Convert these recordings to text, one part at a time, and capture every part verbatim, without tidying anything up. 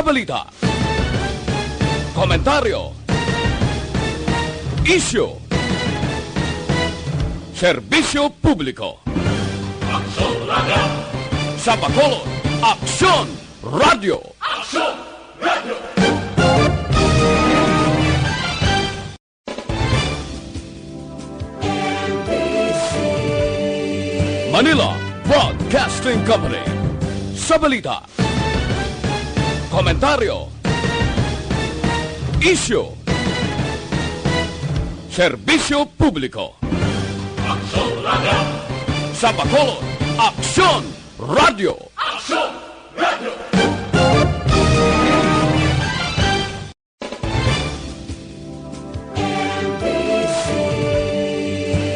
Balita. Komentaryo. Isyu. Serbisyo publiko. Aksyon Radio. Sa Bacolod, Aksyon Radio. Aksyon Radio. Manila Broadcasting Company. Sa balita, komentaryo, isyu, serbisyo publiko. Aksyon Radio. Sa Bacolod, Aksyon Radio. Aksyon Radio.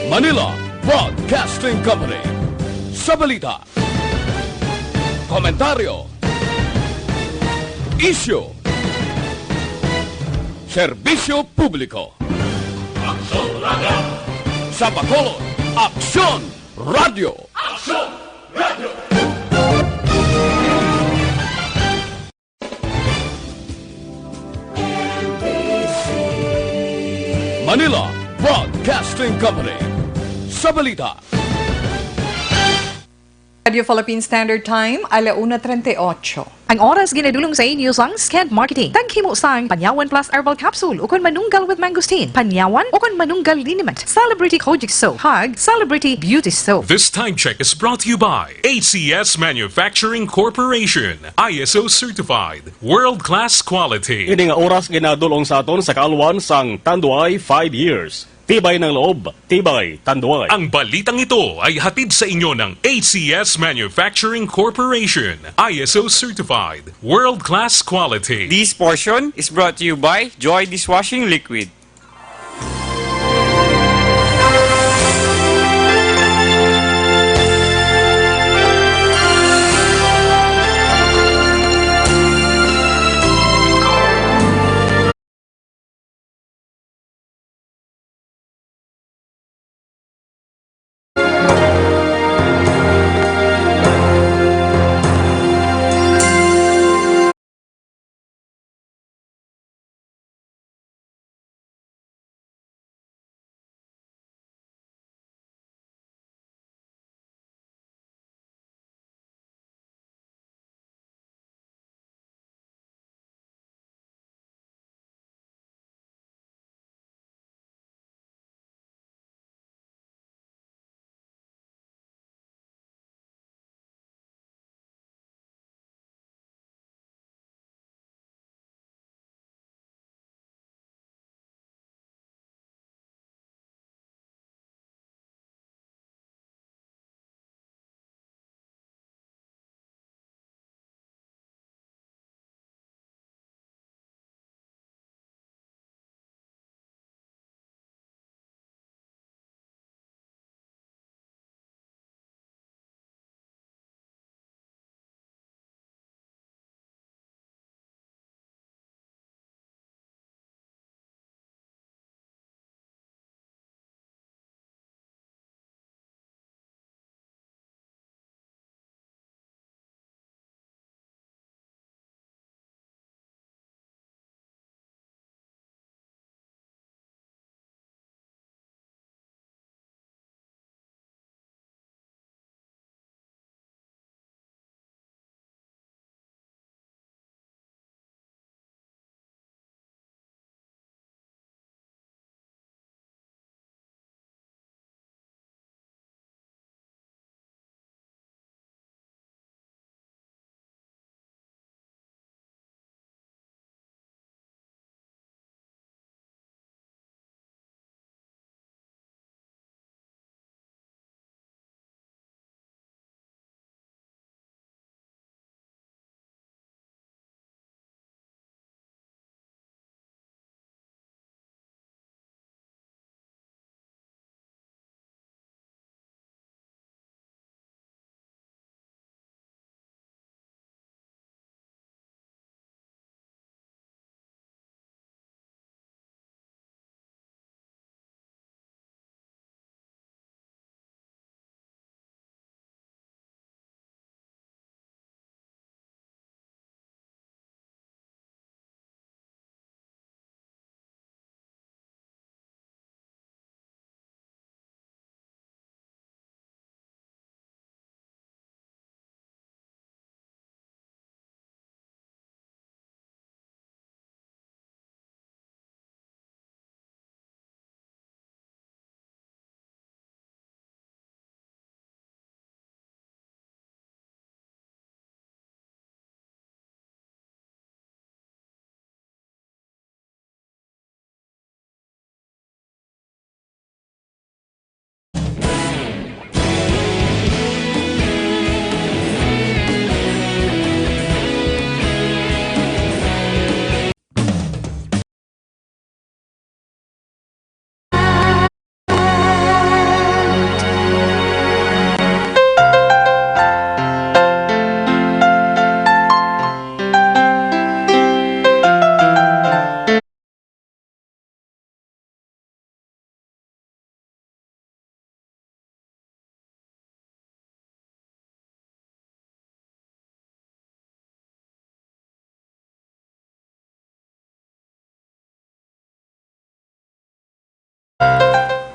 Manila Broadcasting Company. Sa balita, komentaryo, isyu, serbisyo publiko. Aksyon Radio. Sa Bacolod, Aksyon Radio. Aksyon Radio. Manila Broadcasting Company. Sa balita, Radio Philippine Standard Time, ala una treinta y ocho. Ang oras ginadulong sa inyo sang Skend Marketing. Taghimo sang Panyawan Plus Herbal Capsule ukon Manunggal with Mangosteen, Panyawan ukon Manunggal Liniment, Celebrity Kojic Soap, kag Celebrity Beauty Soap. This time check is brought to you by A C S Manufacturing Corporation, I S O certified, world-class quality. Ini nga oras ginadulong sa aton sa kaalwan sang Tanduay five years. Tibay ng loob, tibay Tanduay. Ang balitang ito ay hatid sa inyo ng A C S Manufacturing Corporation, I S O certified, world-class quality. This portion is brought to you by Joy Dishwashing Liquid.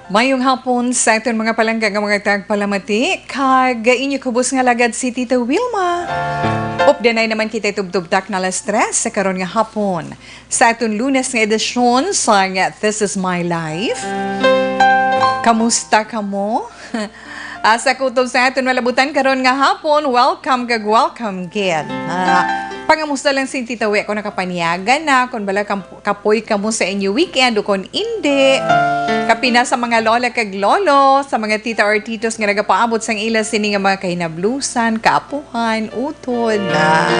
Mayong hapon sa aton mga palangga nga mga tagpalamati, kag inyo kubos nga lagad si Tita Wilma. Updanay naman kita tubtubtak na alas tres sa karon nga hapon. Sa aton Lunes nga edisyon sa nga This Is My Life. Kamusta kamo? Ah, sa kutob sa aton malabutan karon nga hapon, welcome kag welcome gid. Ah, pangamusta lang si Tita Wi kung nakapanyaga na, kung bala kam-, kapoy kamo sa inyo weekend o kung indi. Kapina sa mga lola kag lolo, sa mga tita or titos nga nagapaabot sang ila sini nga mga kahinablusan, kaapuhan, utod na.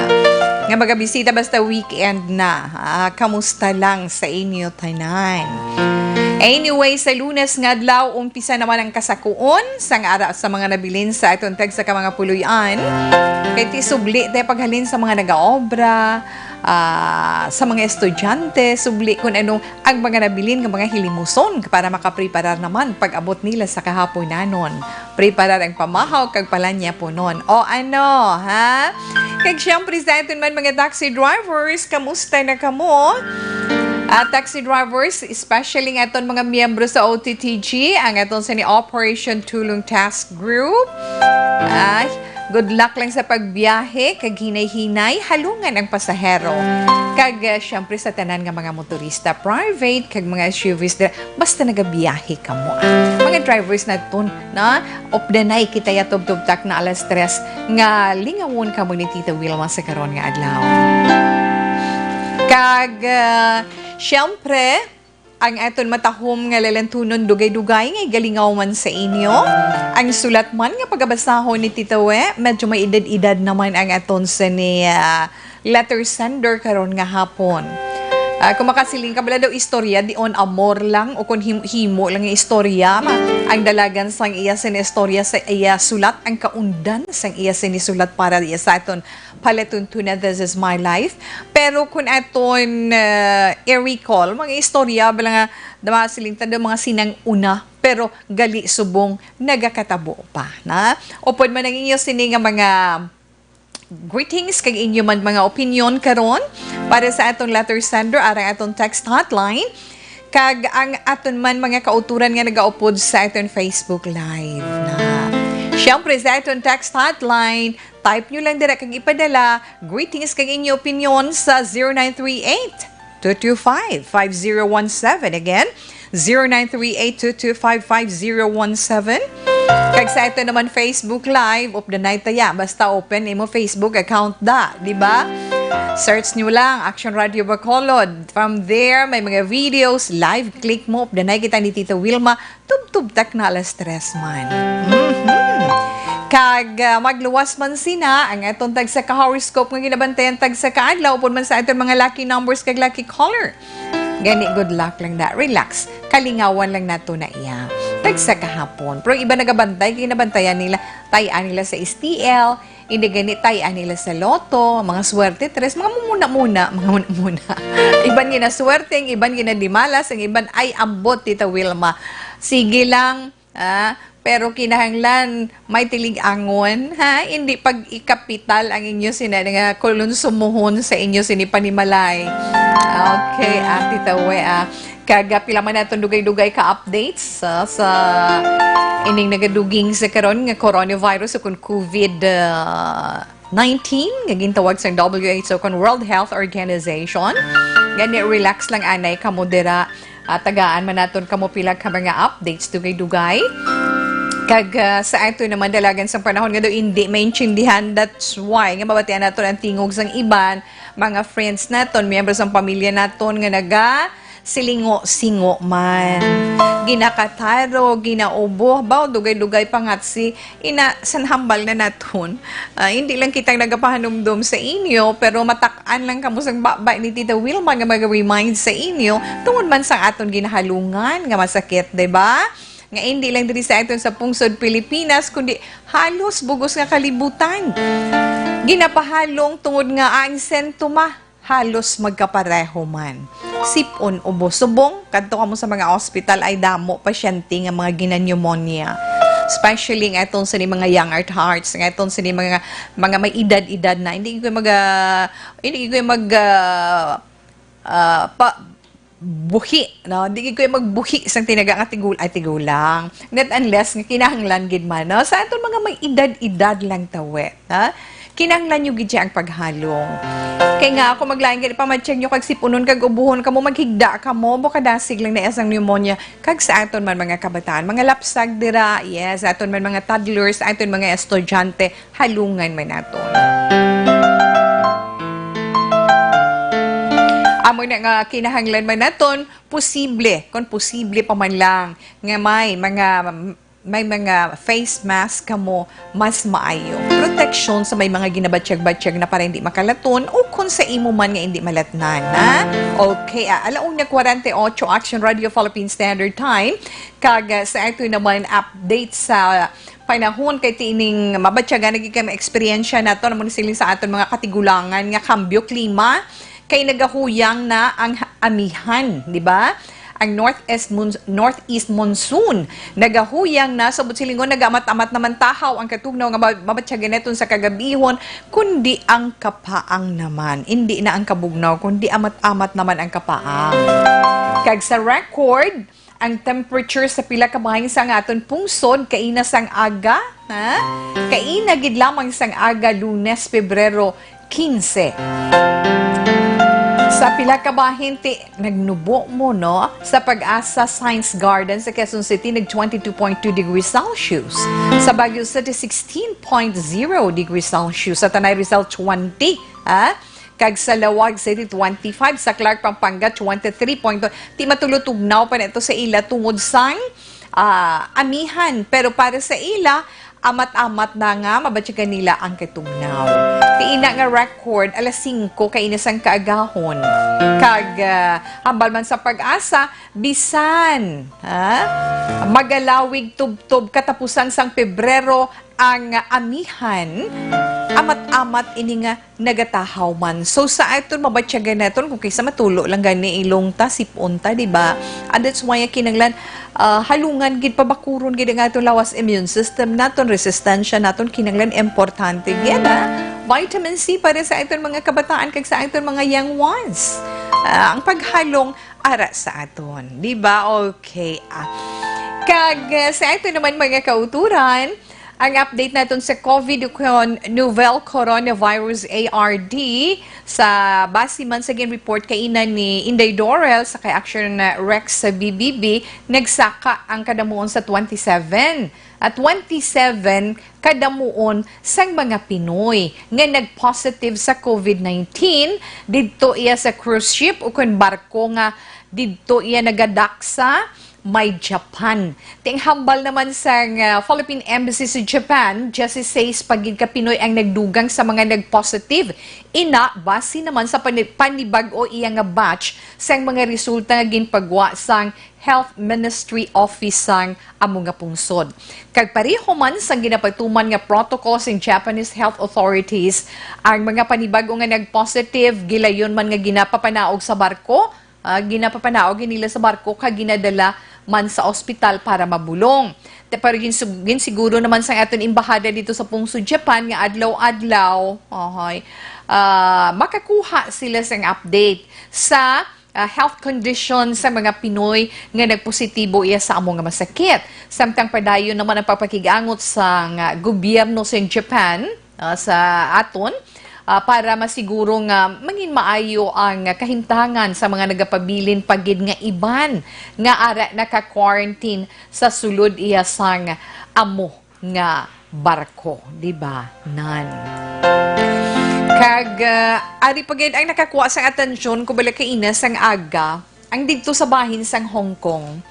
Nga magabisita basta weekend na. Ah, kamusta lang sa inyo tanan? Anyway, sa Lunes nga adlaw, umpisa naman ang kasakuon sang ara sa mga nabilin sa aton tagsa ka mga puloy-an. Kay ti subli tayo paghalin sa mga nagaobra, ah, sa mga estudyante, subli kung ano ang mga nabilin nga mga hilimuson para makapreparar naman pag-abot nila sa kahaponanon. Preparar ang pamahaw kag palanyaponon. O ano, ha? Kag siyempre sa aton man mga taxi drivers, kamusta na kamo? Ah, taxi drivers, especially ang aton mga miyembro sa O T T G, ang aton sa ni Operation Tulong Task Group. Ay, good luck lang sa pagbiyahe, kag hinay-hinay, halungan ang pasahero. Kag, ah, siyempre sa tanan nga mga motorista, private, kag mga S U Vs, dira, basta nagabiyahe kamo, ah. Mga drivers naton, na, updanay kita ya tubtubtak na alas tres, nga lingawon kamo ni Tita Wilma sa karon nga adlaw. Kag, ah, siyempre, ang aton matahom nga lalantunon dugay-dugay nga igalingaw man sa inyo. Ang sulat man nga pagabasahon ni Tita We, medyo may edad-edad naman ang aton sa ni, ah, letter sender karon nga hapon. Ah, kung makasiling ka, bala daw istorya, di on amor lang, o kung him-, himo lang nga istorya, ma-, ang dalagan sang iya sinistorya sa iya sulat, ang kaundan sang iya sinisulat para iya sa aton palatuntunan, This Is My Life. Pero kung aton, ah, i-recall, mga istorya, bala nga, makasiling ta daw mga sinang una, pero gali subong nagakatabo pa, na? Upod man ang inyo sini nga mga greetings kag inyo man mga opinion karon para sa aton letter sender, arang aton text hotline, kag ang aton man mga kauturan nga nagaupod sa aton Facebook Live na. Siyempre, sa aton text hotline, type nyo lang dira kag ipadala greetings kag inyo opinion sa zero nine three eight, two two five, five zero one seven. Again, zero nine three eight two two five five zero one seven. Kag sa aton naman Facebook Live, updanay ta ya. Basta open imo Facebook account da, di ba? Search nyo lang, Action Radio Bacolod. From there, may mga videos, live click mo, updanay kita ni Tita Wilma, tubtubtak na alas tres man. Mhm. Kag, ah, magluwas man sina ang aton tagsa ka horoscope nga ginabantayan tagsa ka adlaw, upod man sa aton mga lucky numbers kag lucky caller. Gani, good luck lang na. Relax. Kalingawan lang nato na iya. Tagsa kahapon. Pero iba nagabantay, kay nabantayan nila, tayan nila sa S T L, hindi gani tayan nila sa lotto, mga swerte tres, mga mumuna-muna, mga muna-muna. Iban ginaswerte, ang iban ginadimalas, ang iban ay ambot, Tita Wilma. Sige lang, ah, pero kinahanglan may tilig-angon, ha? Hindi pag ikapital ang inyo sina nga kolonsumohon sa inyo sini panimalay. Okay, ah, Tita We, ah. Kag, ah, pila man naton dugay-dugay ka updates, ah, sa ining nagaduging sa karon nga coronavirus o kon COVID, ah, nineteen nga gintawag sang W H O kon World Health Organization. Gani, relax lang anay kamo dira. Ah, tagaan man naton kamo pila ka mga updates dugay-dugay. Kag, ah, sa ato naman dalagan sang panahon nga daw hindi maintindihan, that's why nga mabatian naton ang tingog sang iban, mga friends naton, miyembro sang pamilya naton nga naga silingo-singo man. Ginakataro, ginaubo, baw, dugay-dugay pa nga si ina, san hambal na naton. Ah, hindi lang kita nagapahanumdom sa inyo, pero matak-an lang kamo sang baba ni Tita Wilma nga mag-remind sa inyo, tungod man sang aton ginahalungan nga masakit, di ba? Nga hindi lang diri sa aton sa pungsod Pilipinas, kundi halos bugos nga kalibutan. Ginapahalong tungod nga ang sentoma halos magkapareho man. Sipon, ubo, subong, kadto kamo sa mga ospital ay damo pasyente nga mga ginapneumonia. Especially nga itong sa ni mga young at hearts, nga itong sa ni mga, mga may edad-edad na. Hindi ko mag, ah, hindi ko mag, ah, ah, pa, buhi, no? Di gid ko magbuhi sang tinaga nga tigul-, ay, tigulang. Not unless nga kinahanglan gid man, no? Sa aton mga may edad-edad lang tawi, ha? Kinahanglan nyo gid siya ang paghalong. Kay nga ako maglain gid, pamatyag nyo kag sipunon kag ubuhon kamo, maghigda kamo, bukadasig lang na sang pneumonia. Kag sa aton man mga kabataan, mga lapsag dira, yes, aton man mga toddlers, aton mga estudyante, halungan man naton. Amo na nga kinahanglan man naton, posible, kung posible pa man lang, nga may mga, may mga face mask kamo, mas maayo. Proteksyon sa may mga ginabatyag-batyag na para hindi makalaton o kung sa imo man nga hindi malatnan, ha? Okay, ah, ala una kwarenta y ocho, Action Radio Philippine Standard Time. Kag, ah, sa ato naman update sa panahon kay tining mabatyagan na gid kay maeksperiensya nato, amo ni siling sa aton mga katigulangan nga kambyo klima, kay nagahuyang na ang ha-, amihan, di ba? Ang northeast mon-, northeast monsoon nagahuyang na, sa silingon, nagamat-amat naman tahaw ang katugnaw nga ma-, mabatyagan naton sa kagabihon, kundi ang kapaang naman. Hindi na ang kabugnaw, kundi amat-amat naman ang kapaang. Kag sa record, ang temperature sa pila ka bahin sa nga aton pungsod kaina sang aga, ha? Kaina gid lamang sang aga, Lunes, Pebrero quince. Sa pila ka bahin ti nagnubo mo, no? Sa Pag-asa Science Garden sa Quezon City, nag twenty-two point two degrees Celsius. Sa Baguio City, sixteen point zero degrees Celsius. Sa Tanay Rizal, twenty, ha? Kag sa Laoag City, twenty-five. Sa Clark, Pampanga, twenty-three point two. Ti matulutugnaw pa na ito sa ila tungod sang, ah, amihan. Pero para sa ila, amat-amat na nga mabatyagan nila ang katugnaw. Ti ina nga record, alas singko kaina sang kaagahon. Kag, ah, hambal man sa Pag-asa, bisan, ha? Magalawig tubtob katapusan sang Pebrero, ang amihan, amat-amat ini nga nagatahaw man. So, sa aton mabatyagan naton, kung kaysa matulo lang gani ilong ta, sipon ta, di ba? And that's why kinanglan, ah, halungan gid, pabakuron gid ang aton lawas, immune system naton, resistensya naton, kinanglan importante gid, ha? Vitamin C para sa aton mga kabataan kag sa aton mga young ones. Ah, ang paghalong ara sa aton, di ba? Okay, ah. Kag, ah, sa aton naman mga kauturan, ang update naton sa COVID ukon novel coronavirus, A R D, sa base man sa gin-report kaina ni Inday Dorel sa kay Action Rex sa B B B, nagsaka ang kadamuon sa twenty-seven, at twenty-seven kadamuon sang mga Pinoy nga nag-positive sa COVID nineteen didto iya sa cruise ship ukon barko nga didto iya nagadak sa may Japan. Ti ang hambal naman sang, ah, Philippine Embassy sa Japan, diyasiseis pa gid ka Pinoy ang nagdugang sa mga nag-positive. Ina, base naman sa pani-, panibag-o iya nga batch sang mga resulta nga ginpagwa sang Health Ministry Office sang amo nga pungsod. Kag pareho man sang ginapatuman nga protocol sang Japanese health authorities, ang mga panibag-o nga nag-positive, gilayon man nga ginapapanaog sa barko, ah, ginapapanaog nila sa barko kag ginadala man sa ospital para mabulong. Te-, pero ginsug-, ginsiguro naman sang aton embahada dito sa pungsod Japan nga adlaw-adlaw, ohoy, ah, makakuha sila sang update sa, ah, health condition sa mga Pinoy nga nagpositibo iya sa amo nga masakit. Samtang padayon naman ang pagpakig-angot sang gobyerno sa Japan, ah, sa aton, ah, para masiguro nga mangin maayo ang kahimtangan sa mga nagapabilin pa gid nga iban nga ara naka-quarantine sa sulod iya sang amo nga barko, di ba? Nan. Kag, ah, ari pa gid ang nakakuha sang atensyon ko bala kaina sang aga, ang didto sa bahin sang Hong Kong.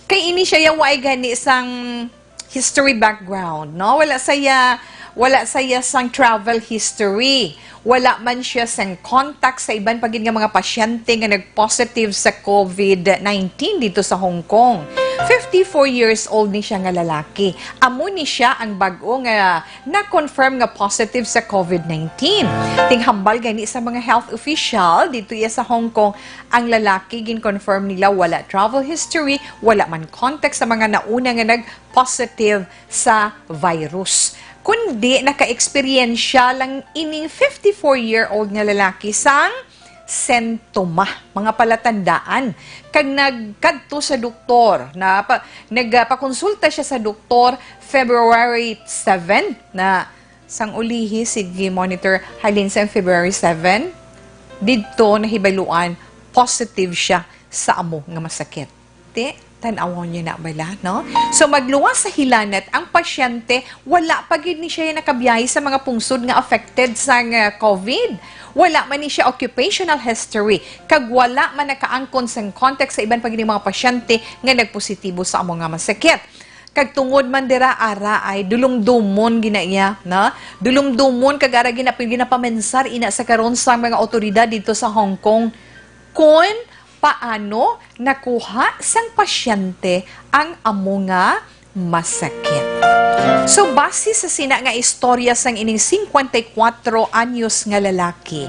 Kay ini siya ya way gani sang history background, no? Wala saya, wala saya sang travel history. Wala man siya sang contact sa iban pa gid nga mga pasyente nga nag-positive sa COVID nineteen dito sa Hong Kong. Fifty-four years old ni siya nga lalaki. Amo ni siya ang bag-o nga na-confirm nga positive sa COVID nineteen. Tinghambal gani sa mga health official dito iya sa Hong Kong, ang lalaki gin-confirm nila wala travel history, wala man contact sa mga nauna nga nag-positive sa virus. Kundi naka-eksperyensya lang ining fifty-four-year-old nga lalaki sang sentoma, mga palatandaan, kag nagkadto sa doktor, na pa, nagpakonsulta siya sa doktor February seven, na sang ulihi, sige, monitor, halin sa February seven, didto nahibaluan positive siya sa amo nga masakit. Ti, tan-awon niyo na bala, no? So, magluwas sa hilanat ang pasyente, wala pa gid ni siya nakabiyahe sa mga pungsod nga affected sang, ah, COVID. Wala man ni siya occupational history, kag wala man nakaangkon sang contact sa iban pa gid mga pasyente nga nagpositibo sa amo nga masakit. Kag tungod man dira, ara ay dulumdumon gina iya, no? Dulumdumon kag ara ginap-, ginapamensar ina sa karon sa mga awtoridad dito sa Hong Kong. Kon paano nakuha sang pasyente ang amo nga masakit. So, base sa sina nga istorya sang ining singkwenta y kwatro anyos nga lalaki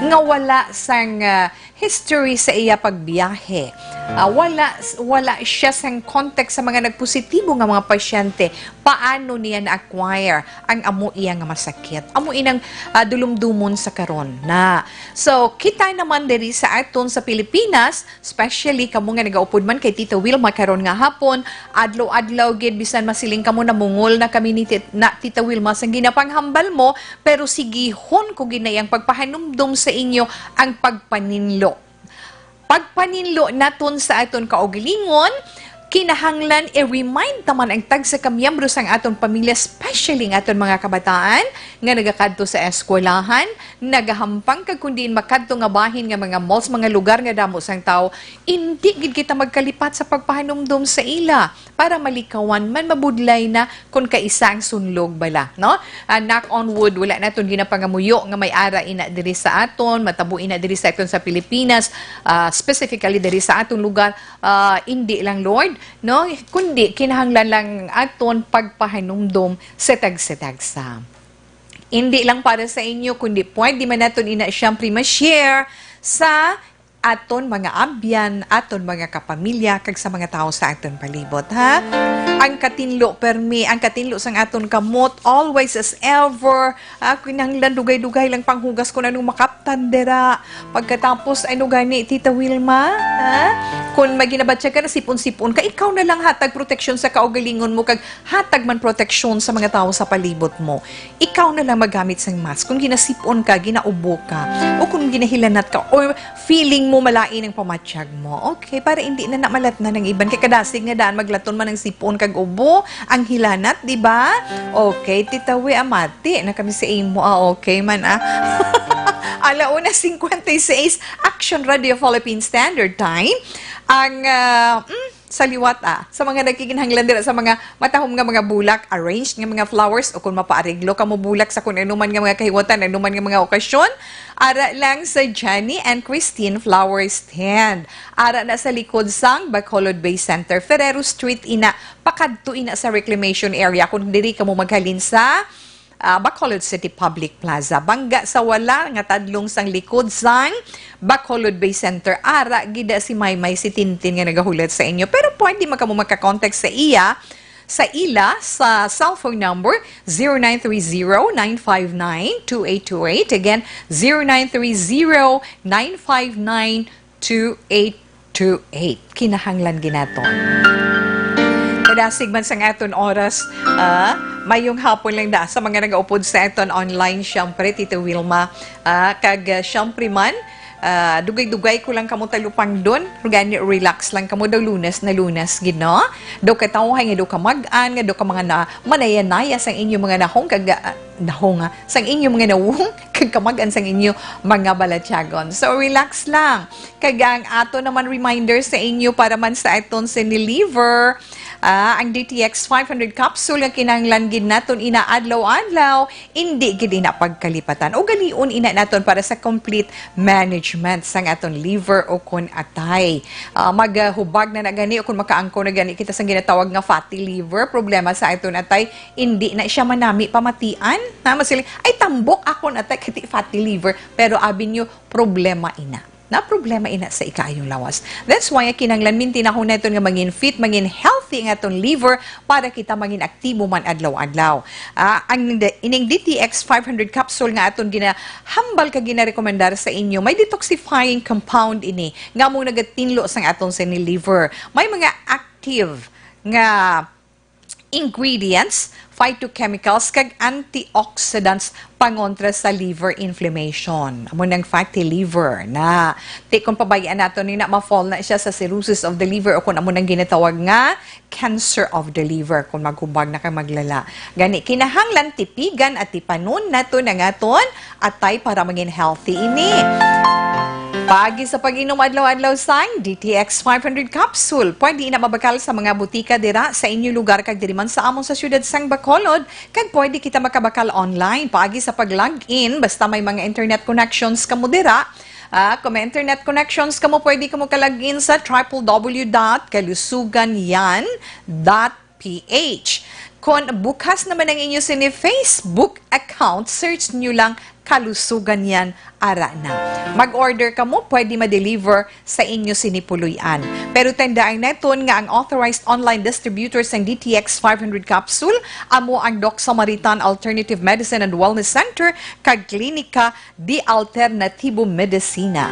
nga wala sang, ah, history sa iya pagbiyahe, ah, wala, wala siya sang contact sa mga nagpositibo nga mga pasyente, paano niya na-acquire ang amo iya nga masakit? Amo inang, ah, dulumdumon sa karon na. So, kita naman diri sa aton sa Pilipinas, especially kamo nga nagaupod man kay Tita Wilma karon nga hapon, adlaw-adlaw gid, bisan masiling kamo namungol na kami ni Tit-, na Tita Wilma sang ginapanghambal mo, pero sigihon ko gid na iyang pagpahanumdom sa inyo ang pagpaninlo. Pagpaninlo naton sa aton kaugalingon, kinahanglan i-remind ta man ang tagsa ka miyembro sang aton pamilya, especially ang aton mga kabataan nga nagakadto sa eskwelahan, nagahampang kag kun diin makadto nga bahin nga mga malls, mga lugar nga damo sang tawo, indi gid kita magkalipat sa pagpahanumdom sa ila para malikawan man, mabudlay na kon kaisa ang sunlog bala, no? Ah, knock on wood, wala naton ginapangamuyo nga may ara ina diri sa aton, matabo ina diri sa aton sa Pilipinas, ah, specifically diri sa aton lugar, ah, indi lang, Lord, no? Kundi kinahanglan lang aton pagpahanumdom sa tagsa-tagsa. Hindi lang para sa inyo, kundi pwede man naton ina siyempre ma-share sa aton mga abyan, aton mga kapamilya, kag sa mga tawo sa aton palibot, ha? Ang katinlo, permi, ang katinlo sang aton kamot, always as ever, ah, kinahanglan dugay-dugay lang panghugas kung anong makaptan dira. Pagkatapos, ano gani, Tita Wilma, ha? Kung may ginabatyag ka, nasipon-sipon ka, ikaw na lang hatag proteksyon sa kaugalingon mo, kag hatag man proteksyon sa mga tawo sa palibot mo. Ikaw na lang maggamit sang mask kung ginasipon ka, ginaubo ka, o kung ginahilanat ka, or feeling mo malain ang pamatyag mo. Okay, para hindi na namalat na ng iban. Kay kadasig nga daan maglaton man ang sipon kag ubo, ang hilanat, di ba? Okay, Tita Wi, amati na kami sa imo. Ah, okay man, ah. Ala una cincuenta y seis, Action Radio Philippine Standard Time. Ang, ah, mm, sa liwat, ah, sa mga nagkikinahanglan dira sa mga matahom nga mga bulak, arranged nga mga flowers, o kung mapaareglo ka mo bulak sa kung ano man nga mga kahiwatan, ano man nga mga okasyon, ara lang sa Jenny and Christine Flower Stand. Ara na sa likod sang Bacolod Bay Center, Ferrero Street ina, pakadto ina sa reclamation area kung diri ka mo maghalin sa ah, Bacolod City Public Plaza. Bangga sa wala nga tadlong sang likod sang Bacolod Bay Center. Ara gid si Maymay, si Tintin nga nagahulat sa inyo. Pero pwede man kamo magka-contact sa iya, sa ila, sa cellphone number zero nine three zero, nine five nine, two eight two eight. Again, zero nine three zero, nine five nine, two eight two eight. Kinahanglan ginaton. Kadasig man sang aton oras, ah, mayong hapon lang da sa mga nagaupod sa aton online, siyempre, Tita Wilma, ah, kag, ah, siyempre man, ah, dugay-dugay ko lang kamo talupangdon, gani relax lang kamo daw, Lunes na Lunes gid, no? Daw katawhay nga daw kamag-an, nga daw ka mga na, manaya-naya sang inyo mga nahong kag, ah, nahong, ah, sang inyo mga nawong kag kamag-an sang inyo mga balatyagon. So, relax lang. Kag ang ato naman reminder sa inyo para man sa aton siniliver, ah, ang D T X five hundred capsule nga kinahanglan gid naton ina adlaw-adlaw, indi gid ina pagkalipatan. Ugalion ina naton para sa complete management sang aton liver o kon atay. Ah, maghubag na na gani o kon makaangko na gani kita sang ginatawag nga fatty liver, problema sa aton atay, indi na siya manami pamatian. Ha, masiling, "Ay, tambok akon atay, kati fatty liver." Pero abi niyo, problema ina. na problema ina sa ikaayong lawas. That's why ang kinahanglan, mintinahon naton nga mangin fit, mangin healthy ang aton liver para kita mangin aktibo man adlaw-adlaw. Ah, ang d-, ining D T X five hundred capsule nga aton ginahambal kag ginarekomendar sa inyo, may detoxifying compound ini nga amo nagatinlo sang aton sini liver. May mga active nga ingredients, phytochemicals, kag antioxidants pangontra sa liver inflammation. Amo nang fatty liver na, ti, kung pabayaan nato ni na, ma-fall na siya sa cirrhosis of the liver o kung amo nang ginatawag nga cancer of the liver kung maghubag na kag maglala. Gani, kinahanglan tipigan at tipanon nato na nga aton atay para mangin healthy ini. Paagi sa pag-inom adlaw-adlaw sang D T X five hundred capsule, pwede ina mabakal sa mga butika dira sa inyo lugar kag diri man sa amon sa siyudad sang Bacolod, kag pwede kita makabakal online paagi sa pag-log in basta may mga internet connections kamo dira. Ah, kung may internet connections kamo, pwede kamo ka-log in sa triple W dot kalusuganyan dot P H. Kon bukas naman ang inyo sini Facebook account, search nyo lang Kalusugan Yan, ara na. Mag-order kamo, pwede ma-deliver sa inyo sini puloy-an. Pero tandaan naton nga ang authorized online distributor sang D T X five hundred capsule amo ang Doc Samaritan Alternative Medicine and Wellness Center kag Klinika de Alternativo Medicina.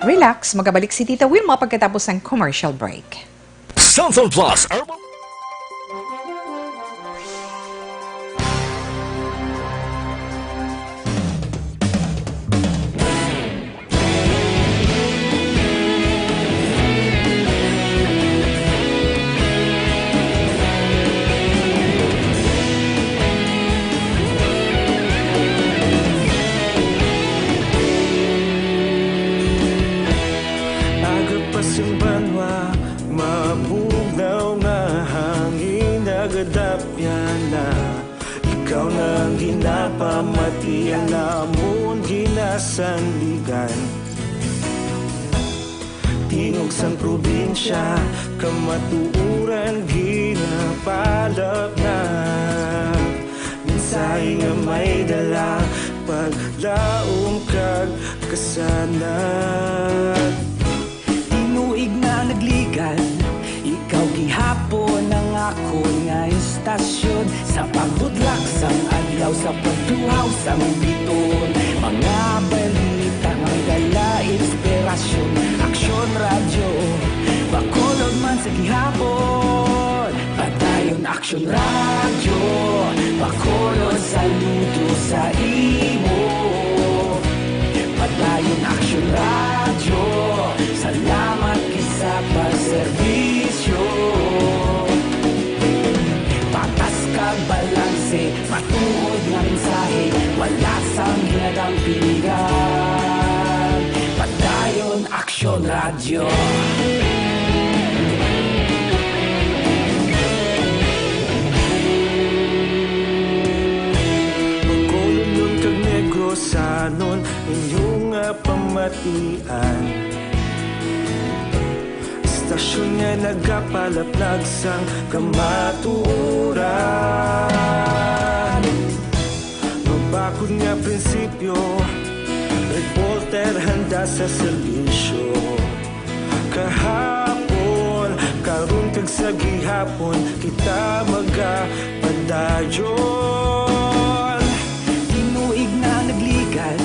Relax, magabalik si Tita Wilma pagkatapos sang commercial break. Sansan Plus Herbal. Aga pa sing banwa, mabugnaw nga hangin, nagadapyan na. Ikaw na ang ginapamati, ang amon ginasandigan. Tingog sang probinsya, kamatuoran ginapalapnag. Mensahe nga may dala, paglaom kag kasanag. Tinuig na nagligad, ikaw gihapon ang akon nga istasyon. Sa pagbudlak sang adlaw, sa pagtuhaw sang bituon, mga balita nga may dala inspirasyon. Aksyon Radyo, Bacolod man sa gihapon. Padayon Aksyon Radyo, Bacolod, saludo sa imo. Padayon Aksyon Radyo, salamat gid sa pagserbisyo. Patas kag balanse, matuod nga mensahe, wala sang ginadang piligan. Padayon Aksyon Radyo. Bacolod kag Negros, sanon inyo nga pamatian. Istasyon nga nagapalaplag sang kamatuoran. Mabakod nga prinsipyo, reporter handa sa serbisyo. Kahapon, karon, kag sa gihapon, kita magapadayon. Tinuig na nagligad,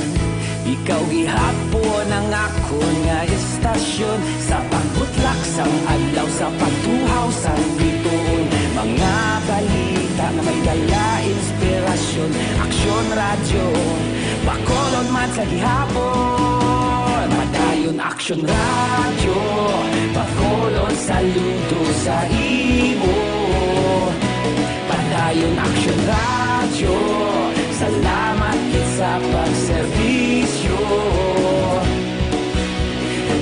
ikaw gihapon ang akon nga istasyon. Sa pagbutlak sang adlaw, sa pagtuhaw sang bituon, mga balita nga may dala inspirasyon. Aksyon Radyo, Bacolod man sa gihapon. Padayon Aksyon Radyo, Bacolod, saludo sa imo. Padayon Aksyon Radyo, salamat gid sa pagserbisyo.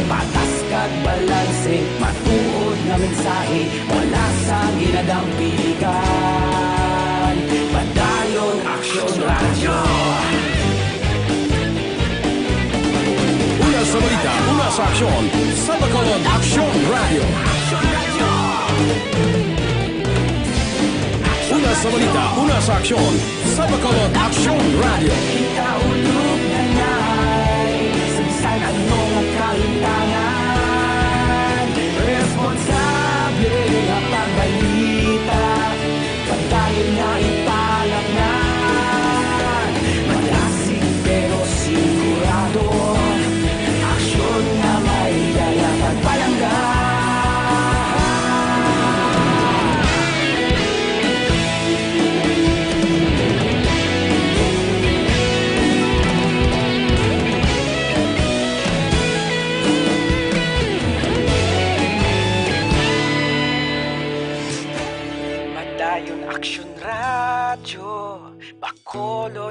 Patas kag balanse, matuod nga mensahe, wala sang ginadang piligan. Padayon Aksyon Radyo. Una sa balita, una sa aksyon, sa Bacolod Aksyon Radyo. Una sa balita, una sa aksyon, sa Bacolod Aksyon Radyo. Kita ulog na nai, sa bisan ano nga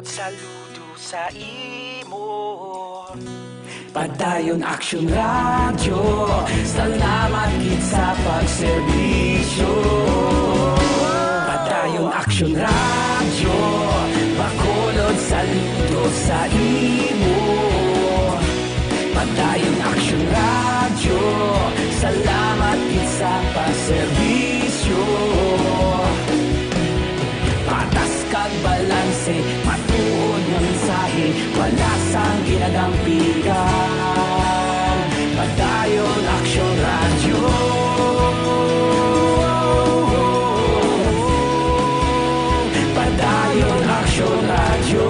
Saludo sa imo. Padayon Action Radio, salamat gid sa pagserbisyo. Padayon Action Radio, Bacolod, saludo sa imo. Padayon Action Radio, salamat gid sa pagserbisyo. Patas kag balanse, matuod nga mensahe, wala sang ginadampigan. Padayon Action Radio. Padayon Action Radio.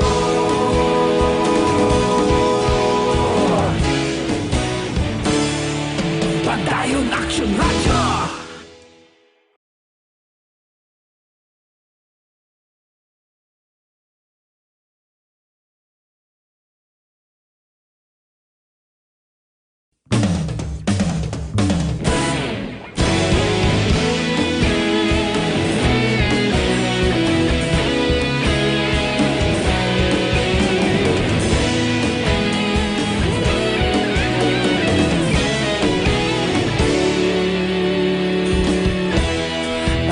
Padayon Action Radio.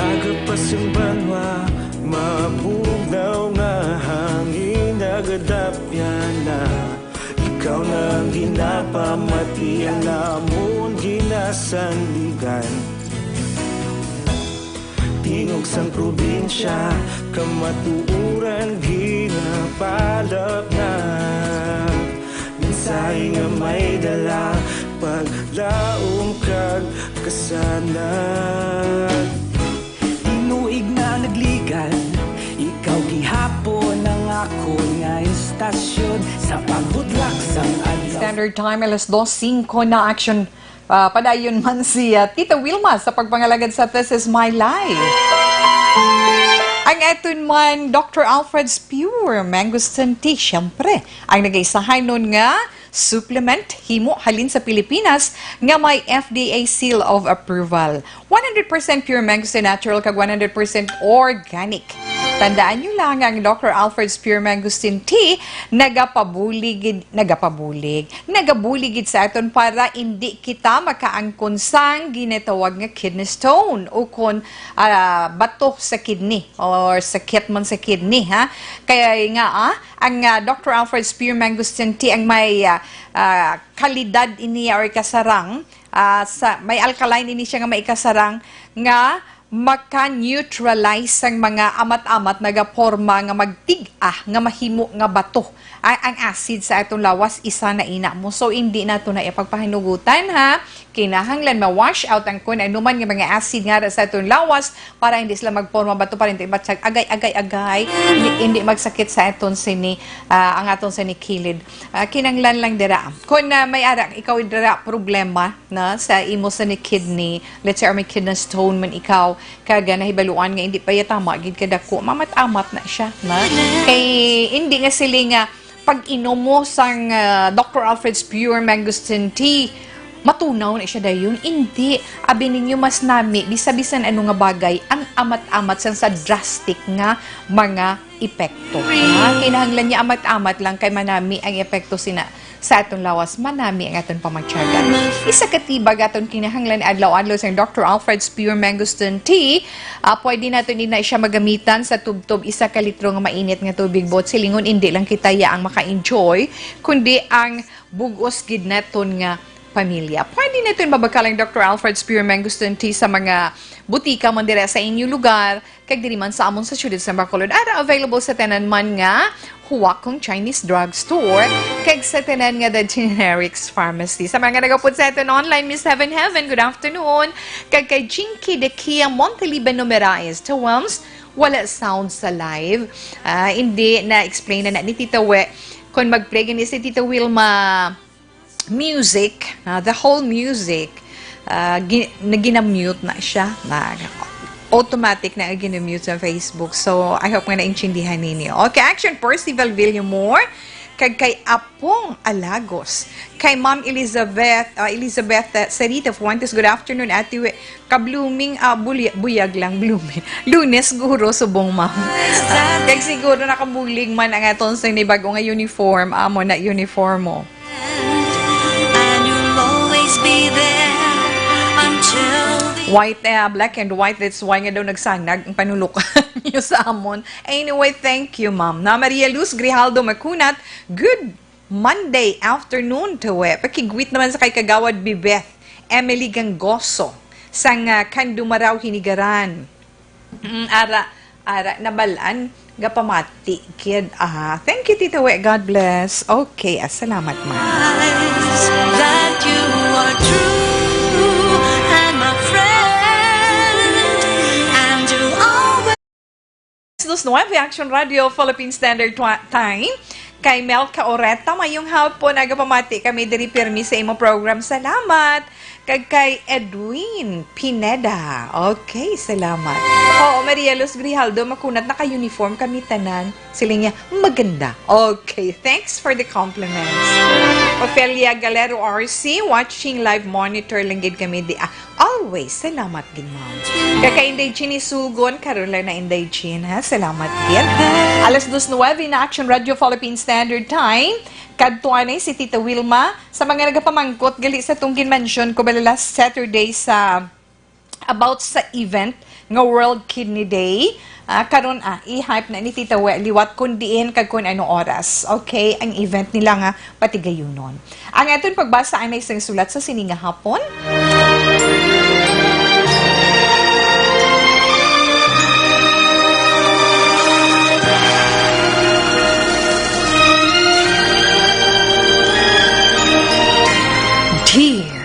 Agapas ang banwa, mabugnaw nga hangin, nagadapyan na. Ikaw na ang ginapamati, ang amon ginasandigan. Tingog sang probinsya, kamatuoran ginapalapnag. Mensahe nga may dala, paglaom kag kasanag. Tinuig na nagligad, ikaw gihapon ang akon nga istasyon sa pagbudlak sang adlaw. Standard Time, alas dos singko na. Action. Ah, padayon man si, ah, Tita Wilma sa pagpangalagad sa This Is My Life. Ang aton man, Doctor Alfred's Pure Mangosteen Tea, siyempre, ang nagaisahanon nga supplement, himo halin sa Pilipinas, nga may F D A seal of approval. One hundred percent pure mangosteen natural kag one hundred percent organic. Tandaan nyo lang, ang Doctor Alfred's Pure Mangosteen Tea nagapabulig gid, nagapabulig, nagabulig gid sa aton para indi kita makaangkon sang ginatawag nga kidney stone o kon, ah, bato sa kidney or sakit man sa kidney, ha. Kaya nga, ah, ang, ah, Doctor Alfred's Pure Mangosteen Tea ang may, ah, ah, kalidad ini or kasarang, ah, sa, may alkaline ini siya nga may kasarang nga maka-neutralize sang mga amat-amat nagaporma nga magtig-a nga mahimo nga bato. Ang, ang acid sa atong lawas, isa na ina mo. So, hindi nato na ipagpahinugutan, ha? Kinahanglan ma-wash out ang kun ano man nga mga acid nga sa atong lawas para hindi sila magporma bato, para hindi matsag agay, agay, agay. Hindi, hindi magsakit sa aton sini, ah, ang aton sini kilid. Ah, kinahanglan lang dira. Kung, ah, may ara, ikaw dira problema, na sa imo sa ni kidney, let's say, or may kidney stone man ikaw, kag, ah, nahibaluan nga hindi pa iya tama gid kadako, mamat-amat na siya, na. Kay hindi nga sila nga pag-inom mo sang, ah, Doctor Alfred's Pure Mangosteen Tea, matunaw na siya dayon. Hindi. Abi ninyo, mas nami, bisa-bisan ano nga bagay, ang amat-amat sang sa drastic nga mga epekto. Ha? Kinahanglan niya amat-amat lang kay manami ang epekto sina sa aton lawas, manami ang aton pamatyagan. Isa ka tibag aton kinahanglan adlaw-adlaw sang Doctor Alfred's Pure Mangosteen Tea. Ah, pwede naton ina siya magamitan sa tubtob isa ka litro nga mainit nga tubig, buot silingon, indi lang kita ya ang maka-enjoy, kundi ang bug-os gid naton nga pamilya. Pwede naton mabakal ang Doctor Alfred's Pure Mangosteen Tea sa mga butika man dira sa inyo lugar, kag diri man sa amon sa siyudad sa Bacolod, ara available sa tanan man nga Huwakong Chinese Drugstore kag sa tanan nga The Generics Pharmacy. Sa mga nagapod sa aton online, Miss Heaven Heaven, good afternoon. Kag kay Jinky de Kia Monteliban Numeraes, Tawams, wala sound sa live. Ah, hindi na-explain na, na ni Tita We. Kung mag-play gani si Tita Wilma, music, ah, the whole music, ah, gi-, na gina-mute na siya. Na, automatic na gina-mute sa Facebook. So, I hope nga naintindihan ninyo. Okay, action, Percival Villamor. Kag kay Apong Alagos. Kay Ma'am Elizabeth, ah, Elizabeth, ah, Sarita Fuentes, "Good afternoon, Ate We." Ka-blooming, ah, bulya-, buyag lang, blooming. Lunes, guro, subong, ma'am. Kag siguro nakabulig man ang aton sa ni bago nga uniform, amo na uniform mo. And you'll always be there until the White, eh, black and white. That's why nga daw nagsanag ang panulukan niyo sa amon. Anyway, thank you, ma'am. Na Maria Luz Grijaldo Macunat, good Monday afternoon, Tawe. Pakigwit naman sa kay Kagawad Bibeth Emily Gangoso sang, ah, Candumaraw, Hinigaran. Mm, ara, ara, nabalaan nga pamati, kid. Ah, thank you, Tita We. God bless. Okay, ah, salamat, ma'am. That you are true and my friend, and you always Dos nueve, Action Radio, Philippine Standard Twa-, Time. Kay Melka Oreta, mayong hapon. Nagapamati kami diri pirmi sa imong program. Salamat. Kag kay Edwin Pineda. Okay, salamat. Oo, Maria Luz Grijaldo, Macunat, naka-uniform kami tanan. Sila niya, maganda. Okay, thanks for the compliments. Ofelia Galero R C, watching live monitor lang gid kami di, ah, always. Salamat gid, ma'am. Kay kay Inday Jean Isugon, karon lang na Inday Jean, ha? Salamat gid. Alas dos nuebe na, Action Radio Philippine Standard Time. Kadto anay si Tita Wilma. Sa mga nagapamangkot, gali sa tong gin-mention ko bala last Saturday sa, about sa event nga World Kidney Day. Ah, karon, ah, i-hype na ni Tita We liwat kun diin kag kun ano oras. Okay, ang event nila nga patigayunon. Ang aton pagbasa anay sang sulat sa sini nga hapon. Dear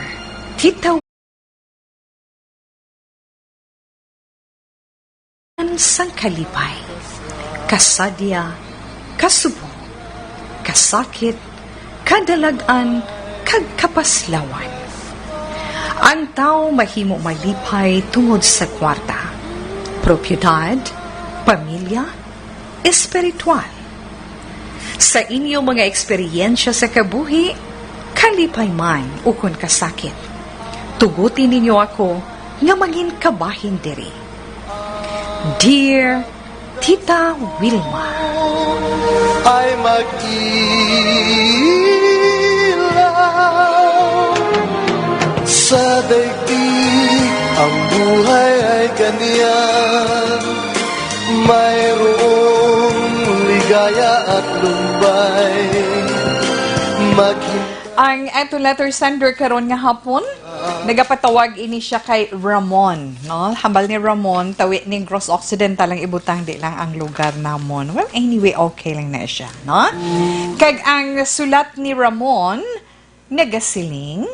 Tita sang kalipay, kasadya, kasubong, kasakit, kadalag-an, kag kapaslawan. Ang tawo mahimo malipay tungod sa kwarta, propiedad, pamilya, espiritual. Sa inyo mga eksperyensya sa kabuhi, kalipay man ukon kasakit, tuguti ninyo ako nga mangin kabahin diri. Dear Tita Wilma. Ay mag-ilaw sa daigdig, ang buhay ay ganyan. Mayroong ligaya at lumbay. Maghintay. Ang ato letter sender karon nga hapon, nagapatawag ini siya kay Ramon, no? Hambal ni Ramon, tawi Negros Occidental ang ibutang, di lang ang lugar namon. Well, anyway, okay lang na siya, no? Kag ang sulat ni Ramon, nagasiling,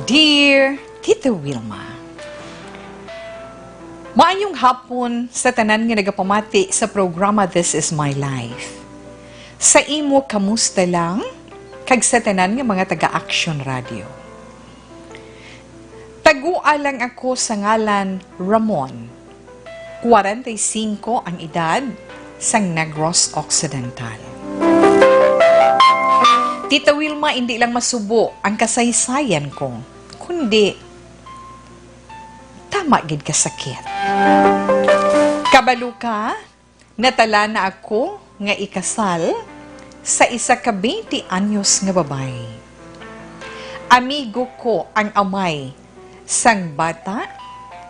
Dear Tita Wilma, maayong hapon sa tanan nga nagapamati sa programa This Is My Life. Sa imo, kamusta lang? Kag sa tanan nga mga taga-Action Radio. Tagua lang ako sa ngalan Ramon. Kwarenta y singko ang edad, sang Negros Occidental. Tita Wilma, indi lang masubo ang kasaysayan ko, kundi tama gid ka sakit. Kabalo ka, natala na ako nga ikasal sa isa ka twenty anyos nga babayi. Amigo ko ang amay sang bata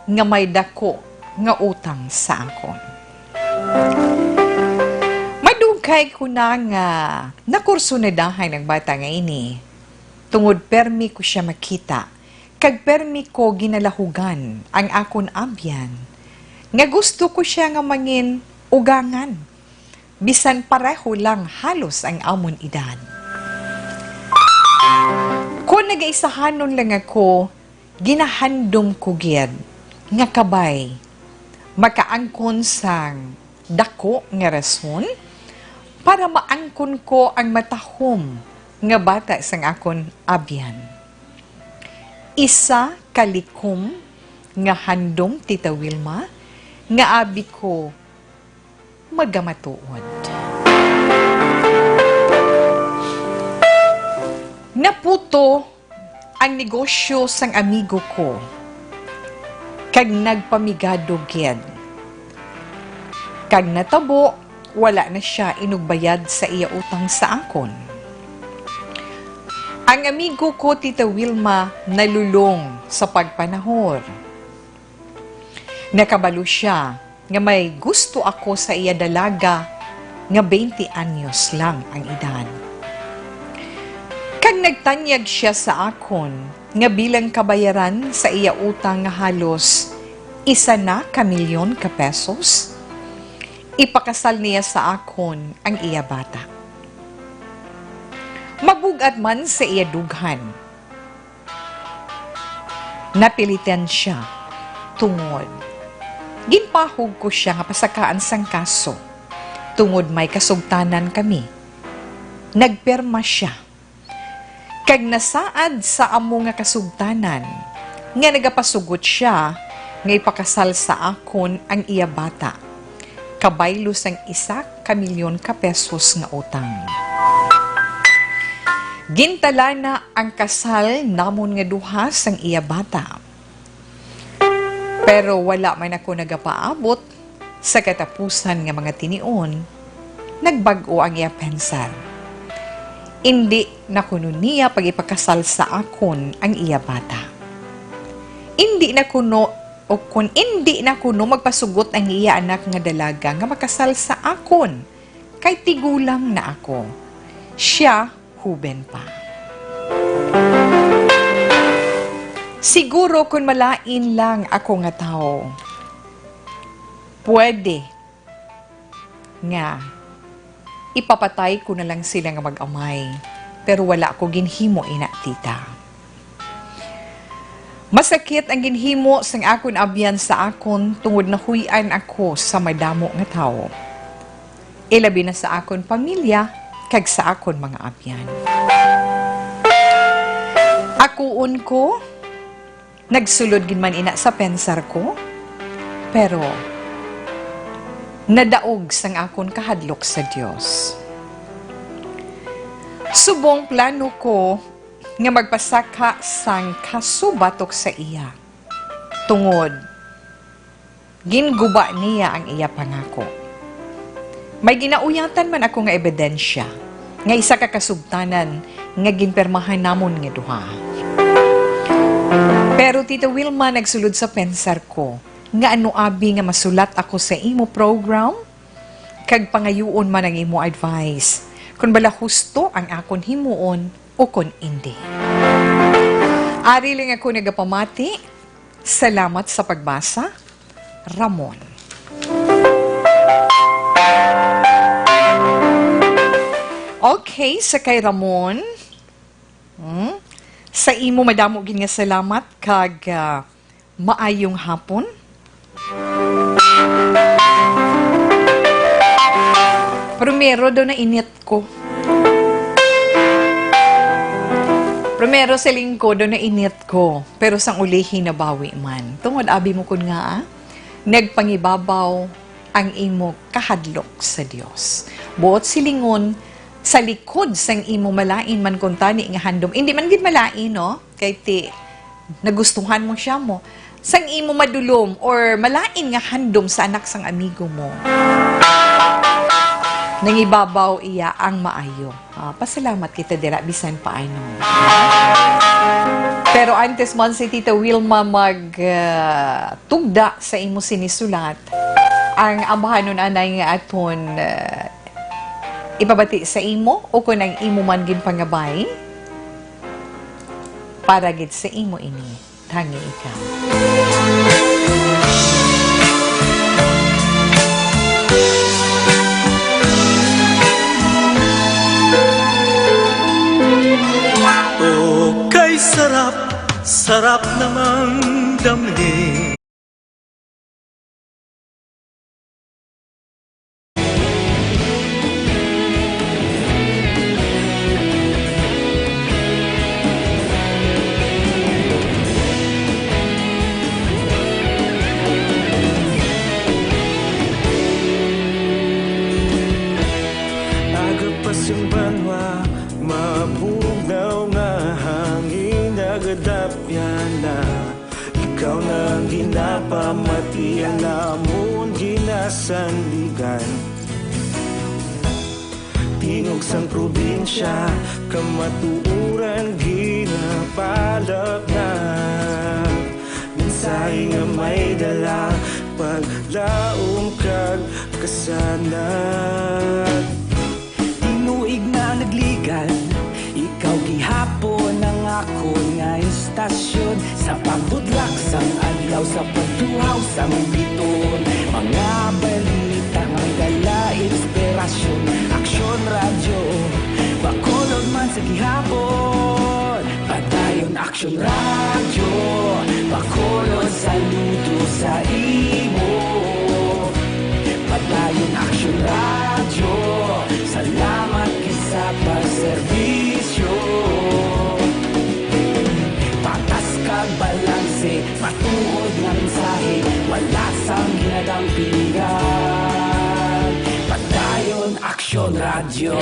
nga may dako nga utang sa akon. Madugay ko na nga nakursunadahan ang bata nga ini, tungod permi ko sia makita, kag permi ko ginalahugan ang akon abyan, nga gusto ko sia nga mangin ugangan, bisan pareho lang halos ang amon edad. Kon nagaisahanon lang ako, ginahandom ko gid nga kabay makaangkon sang dako nga rason para maangkon ko ang matahom nga bata sang akon abyan. Isa ka likom nga handom, Tita Wilma, nga abi ko Magamatuod. Naputo ang negosyo sang amigo ko, kag nagpamigado gid. Kag natabo, wala na sia inugbayad sa iya utang sa akon. Ang amigo ko, Tita Wilma, nalulong sa pagpanahor. Nakabalo sia nga may gusto ako sa iya dalaga nga twenty anyos lang ang edad. Kag nagtanyag sia sa akon nga bilang kabayaran sa iya utang nga halos isa na ka milyon ka pesos, ipakasal niya sa akon ang iya bata. Mabug-at man sa iya dughan, napilitan sia tungod ginpahog ko sia nga pasakaan sang kaso, tungod may kasugtanan kami. Nagpirma sia kag nasaad sa amo nga kasugtanan nga nagapasugot sia nga ipakasal sa akon ang iya bata, kabaylo sang isa ka milyon ka pesos nga utang. Gintalana ang kasal namon nga duha sang iya bata. Pero wala man ako nagapaabot sa katapusan nga mga tinion, nagbag-o ang iya pensar. Indi na kuno niya pag-ipakasal sa akon ang iya bata. Indi na kuno, o kun indi na kuno magpasugot ang iya anak nga dalaga nga makasal sa akon, kay tigulang na ako. Sia huben pa. Siguro kun malain lang ako nga tawo, pwede nga ipapatay ko na lang sila nga mag-amay, pero wala ko ginhimo ina, tita. Masakit ang ginhimo sang akon abyan sa akon tungod nahuy-an ako sa madamo nga tawo, ilabi na sa akon pamilya kag sa akon mga abyan. Akuon ko, nagsulod gid man ina sa pensar ko, pero nadaog sang akon kahadlok sa Dios. Subong plano ko nga magpasaka sang kaso batok sa iya, tungod ginguba niya ang iya pangako. May ginauyatan man ako nga ebidensya nga isa ka kasugtanan nga ginpirmahan namon nga duha. Pero, Tita Wilma, nagsulod sa pensar ko nga ano abi nga masulat ako sa imo program, kag pangayuon man ang imo advice, kon bala husto ang akon himuon o kon indi. Ari lang ako nagapamati. Salamat sa pagbasa, Ramon. Okay, sa kay Ramon, hmm, sa imo madamo gid nga salamat kag, ah, maayong hapon. Primero daw nainit ko. Primero sa linggo daw nainit ko, pero sang ulihi nabawi man. Tungod abi mo kun nga, ah, nagpangibabaw ang imo kahadlok sa Dios. Buot silingon, sa likod sang imo malain man kuntani nga handom. Indi man gid malain, no? Kay ti, nagustuhan mo siya mo. Sang imo madulom or malain nga handom sa anak sang amigo mo, nangibabaw iya ang maayo. Ah, pasalamat kita dira bisan paano. Pero antes man si Tita Wilma mag, ah, tugda sa imo sinisulat, ang ambahanon anay nga aton, ah, ipabati sa imo, o kon ang imo man ginpangabay, para gid sa imo ini. Tangi ikaw. Oh, kay sarap, sarap namang damhin. Sing banwa, mabugnaw nga hangin nagadapyan na. Ikaw na ang ginapamati, ang amon ginasandigan. Tingog sang probinsya, kamatuoran ginapalapnag. Mensahe nga may dala, paglaom kag kasanag. Tinuig na nagligad, ikaw gihapon ang akon nga istasyon. Sa pagbudlak sang adlaw, sa pagtuhaw sang biton, mga balita nga dala inspirasyon. Aksyon Radyo, Bacolod man sa gihapon. Padayon Aksyon Radyo, Bacolod, saludo sa imo. Padayon Aksyon Radyo, salamat gid sa pagserbisyo. Patas kag balanse, matuod nga mensahe, wala sang ginadampingan. Padayon Aksyon Radyo.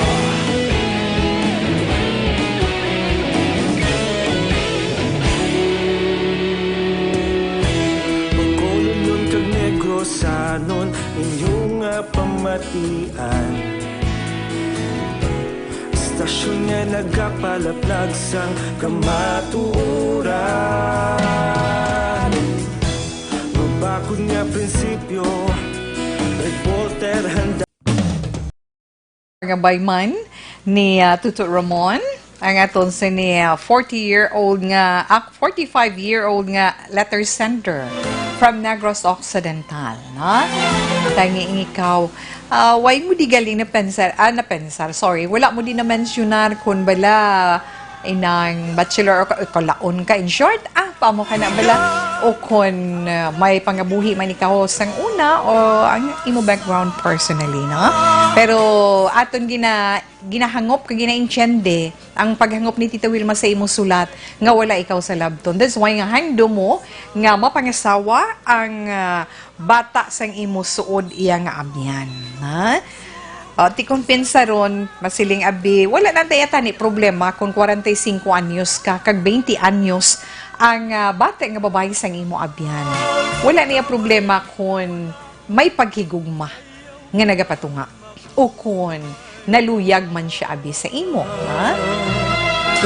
Bacolodnon kag Negrosanon, inyo nga pamatian. Istasyon nga nagapalaplag sang kamatuoran. Mabakod nga prinsipyo, reporter handa. Nga bayman ni, ah, Tuto Ramon, ang aton sini, ah, forty-year-old nga, ah, forty-five-year-old nga letter sender from Negros Occidental, no? Tangi ikaw, ah, way mo di gali napensar, ah, napensar, sorry, wala mo di na-mensionar kun bala inang bachelor o ka-, kalaon ka, in short, ah, paamo ka na bala? O kun, ah, may pangabuhi man ikaw sang una o ang imo background personally, no? Pero aton gina-, ginahangop kag ginaintiende ang paghangop ni Tita Wilma sa imo sulat nga wala ikaw sa labton. That's why nga handom mo nga mapangasawa ang, ah, bata sang imo suod iya nga abyan, ha? O, ti kon pensaron, masiling abi, wala na taya tani problema kon kwarenta y singko anyos ka kag twenty anyos ang, ah, bata nga babayi sang imo abyan. Wala niya problema kon may paghigugma nga nagapatunga o kon naluyag man siya abi sa imo, ha?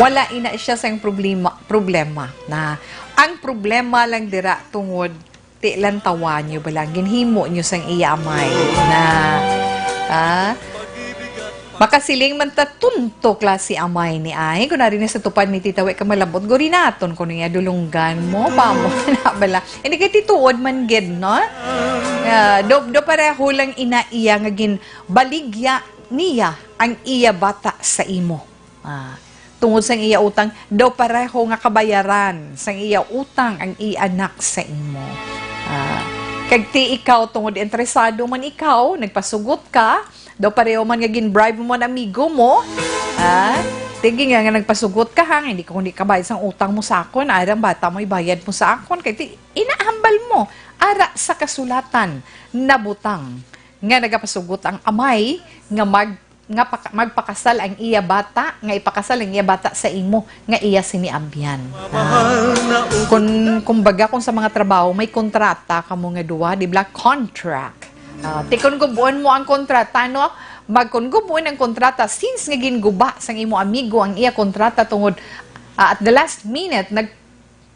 Wala ina siya sang problema, problema na. Ang problema lang dira tungod ti lantawan niyo bala ang ginhimo niyo sang iya amay na, ah, makasiling man ta tunto klase amay ni ay. Kun ari ni sa tupad ni Tita, wa ka malabot, gurinaton ko niya, dulunggan mo, paamo na bala. Hindi kay tituod man gid, no? Ah, do, do pareho lang ina iya nga ginbaligya niya ang iya bata sa imo. Ah, tungod sang iya utang, daw pareho nga kabayaran sang iya utang ang iya anak sa imo. Ah, kag ti ikaw, tungod interesado man ikaw, nagpasugot ka, daw pareho man nga gin-bribe mo ang amigo mo. Ah, ti nga, nga nagpasugot ka, ha, nga hindi ko kundi kabayad sang utang mo sa akon, ara ang bata mo ibayad mo sa akon, kay ti, inahambal mo, ara sa kasulatan, nabutang nga nagapasugot ang amay nga mag-, nga paka-, magpakasal ang iya bata, nga ipakasal ang iya bata sa imo, nga iya sini abyan. Ah, kun, kumbaga, kung sa mga trabaho, may kontrata kamo nga duha, di ba? Contract. Ah, ti kon gubuon mo ang kontrata, no? Mag-, kun gubuon ang kontrata, since nga ginguba sang imo amigo ang iya kontrata tungod, ah, at the last minute, nag-,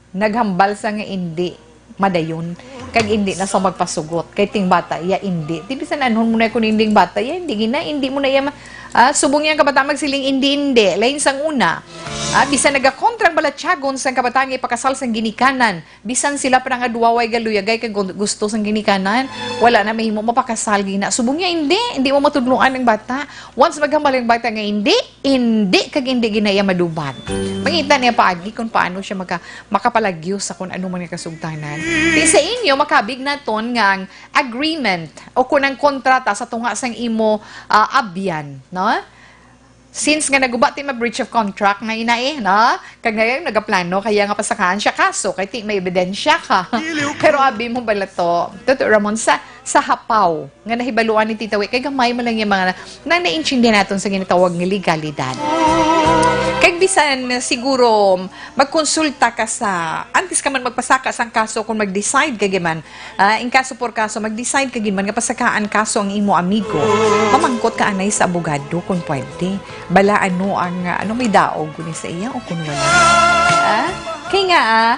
naghambal sa nga indi madayon, kag indi na sa magpasugot, kay ting bata iya indi. Ti bisan anhon mo na kun inding bata iya, indi gina, indi mo na iya ma-, ah, subong yang kabata magsiling indi, indi, lain sang una. Ah, bisan nagakontrang balatyagon sang kabata nga ipakasal sang ginikanan, bisan sila pa nga duwa way galuyagay kag gu-, gusto sang ginikanan, wala na mahimo mapakasal gina. Subong niya, indi, indi mo matudloan ang bata. Once maghambal ang bata nga indi, indi kag indi gina iya madubad. Mangita niya paagi kung paano siya maka-, makapalagyo sa kung ano man nga kasugtanan. Ti sa inyo, makabig naton nga ang agreement o kung ang kontrata sa tunga sang imo, ah, abyan, no? Since nga naguba ti ma-breach of contract na ina eh, no? Kag ngayon nagaplano kaya nga pasakaan siya kaso kay ti may ebidensya ka. Pero abi mo bala to, Tuto Ramon, sa, sa hapaw nga nahibaluan ni Tita Wi, kay gamay man lang yung mga na, nang naintindihan naton sa ginatawag nga legalidad. Kag bisan siguro magkonsulta ka sa, antes ka man magpasaka sang kaso, kung mag-decide ka giman, ah, in kaso por kaso, mag-decide ka giman nga pasakaan kaso ang imo amigo, mamangkot ka anay sa abogado kung pwede. Bala ano ang, ah, ano may daog kuni sa iya o kung wala. Ah? Kay nga, ah,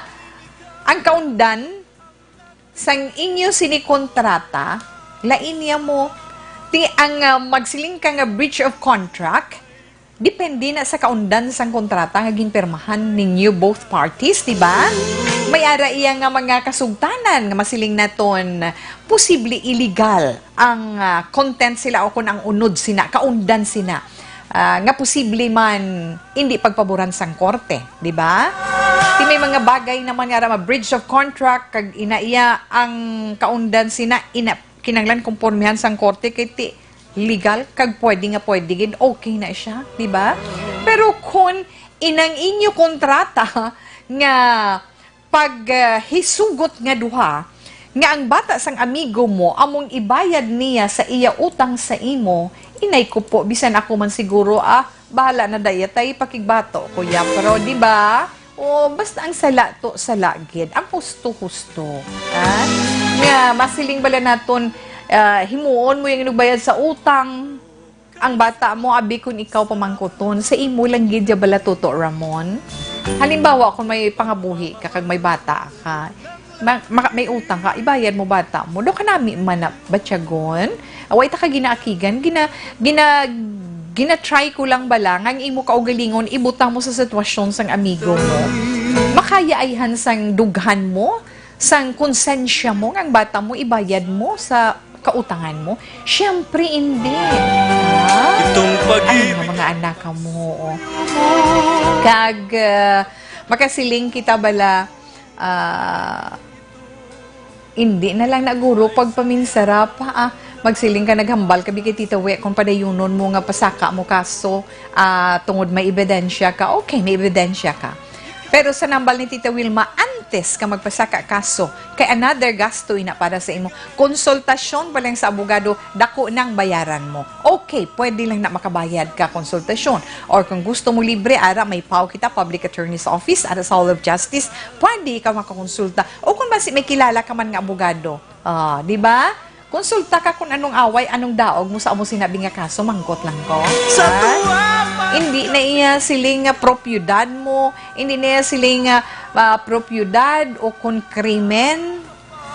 ang kaundan, sang inyo sini kontrata, lain niya mo, ti ang, ah, magsiling ka nga breach of contract, depende na sa kaundan sang kontrata nga ginpirmahan ninyo both parties, di ba? May ara iya nga mga kasugtanan nga masiling naton posible illegal ang, ah, content sila o kung ang unod sina, kaundan sina, ah, nga posible man hindi pagpaboran sang korte, di ba? Ti may mga bagay naman nga ra ma-breach of contract, kag ina iya ang kaundan sina, ina, kinahanglan kompormihan sang korte kay ti legal kag pwede nga pwede gid, okay na siya, di ba? Pero kung inang inyo kontrata nga pag, ah, hisugot nga duha, nga ang bata sang amigo mo among ibayad niya sa iya utang sa imo, inay ko po, bisan ako man siguro, ah, bahala na daya tay pakigbato, kuya. Pero, di ba? O, basta ang sala to, sala gid. Ang husto, husto. Ah? Nga, masiling bala naton, ah, himuon mo yung inugbayad sa utang. Ang bata mo, abi, kun ikaw pamangkuton, sa imo lang gid ya bala, Toto Ramon? Halimbawa, kung may pangabuhi ka kag may bata ka, ma-, ma-, may utang ka, ibayad mo bata mo. Do kanami man na batyagon. Away ta ka ginaakigan, gina-, gina-, gina-try ko lang bala nga ang imo kaugalingon ibutang mo sa sitwasyon sang amigo mo. Makaya ayhan sang dughan mo, sang konsensya mo nga ang bata mo ibayad mo sa kautangan mo? Siyempre, hindi. Ah? Itong pag-ibig. Ano nga mga anak ka mo, oh. Kag, ah, makasiling kita bala, ah, hindi na lang na guro pagpaminsara pa, ah. Magsiling ka, naghambal ka, bi kay Tita We, kung padayunon mo nga pasaka mo kaso, ah, tungod may ebidensya ka, okay, may ebidensya ka. Pero sa nambal ni Tita Wilma, antes ka magpasaka kaso, kay another gasto ina para sa imo. Konsultasyon pa lang sa abogado, dako nang bayaran mo. Okay, pwede lang na makabayad ka konsultasyon. Or kung gusto mo libre, ara may pao kita, Public Attorney's Office, ara sa Hall of Justice, pwede ka makakonsulta. O kung basi may kilala ka man nga abogado, ah, di ba? Konsulta ka kung anong away, anong daog mo sa amo sinabi nga kaso, mangkot lang ko. Sa Ha? tuwa pa. Hindi na iya siling nga propiedad mo, hindi na iya siling nga, ah, propiedad o kung krimen.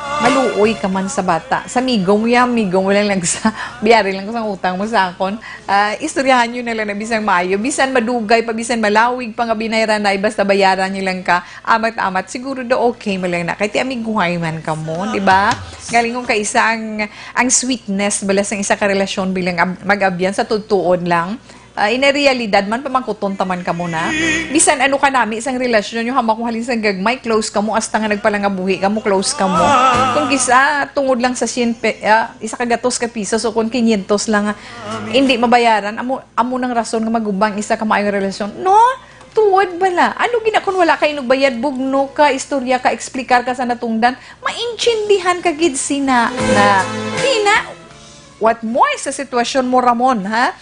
Maluoy ka man sa bata. Sa amigo mo yan, amigo mo lang, lang sa biyari lang sa utang mo sa akon. Ah, istoryahan nyo na lang na bisan maayo, bisan madugay pa, bisan malawig pa nga binayran na, basta bayaran nyo lang ka. Amat-amat, siguro do okay mo lang na. Kay ti amiguhay man ka mo, di ba? Galing kung kaisa ang, ang sweetness bala sang isa ka relasyon bilang ab-, mag-abyan sa tutuon lang. Ah, in a realidad man, pamangkuton taman ka mo na. Bisan ano ka nami sang relasyon nyo, hamak mo halin sang gagmay, close ka mo, hasta nga nagpalangabuhi ka mo, close ka mo. Kung kisa, tungod lang sa siyente, ah, isa ka gatos ka pisos o kung kinyentos lang, ah, hindi mabayaran, amo, amo nang rason nga magubang isa ka maayong relasyon. No? Tuod bala. Ano gina kun wala kay nagbayad, bugno ka, istorya ka, explicar ka sa natungdan, maintindihan ka gid sina na. Di na, what more sa sitwasyon mo, Ramon, ha?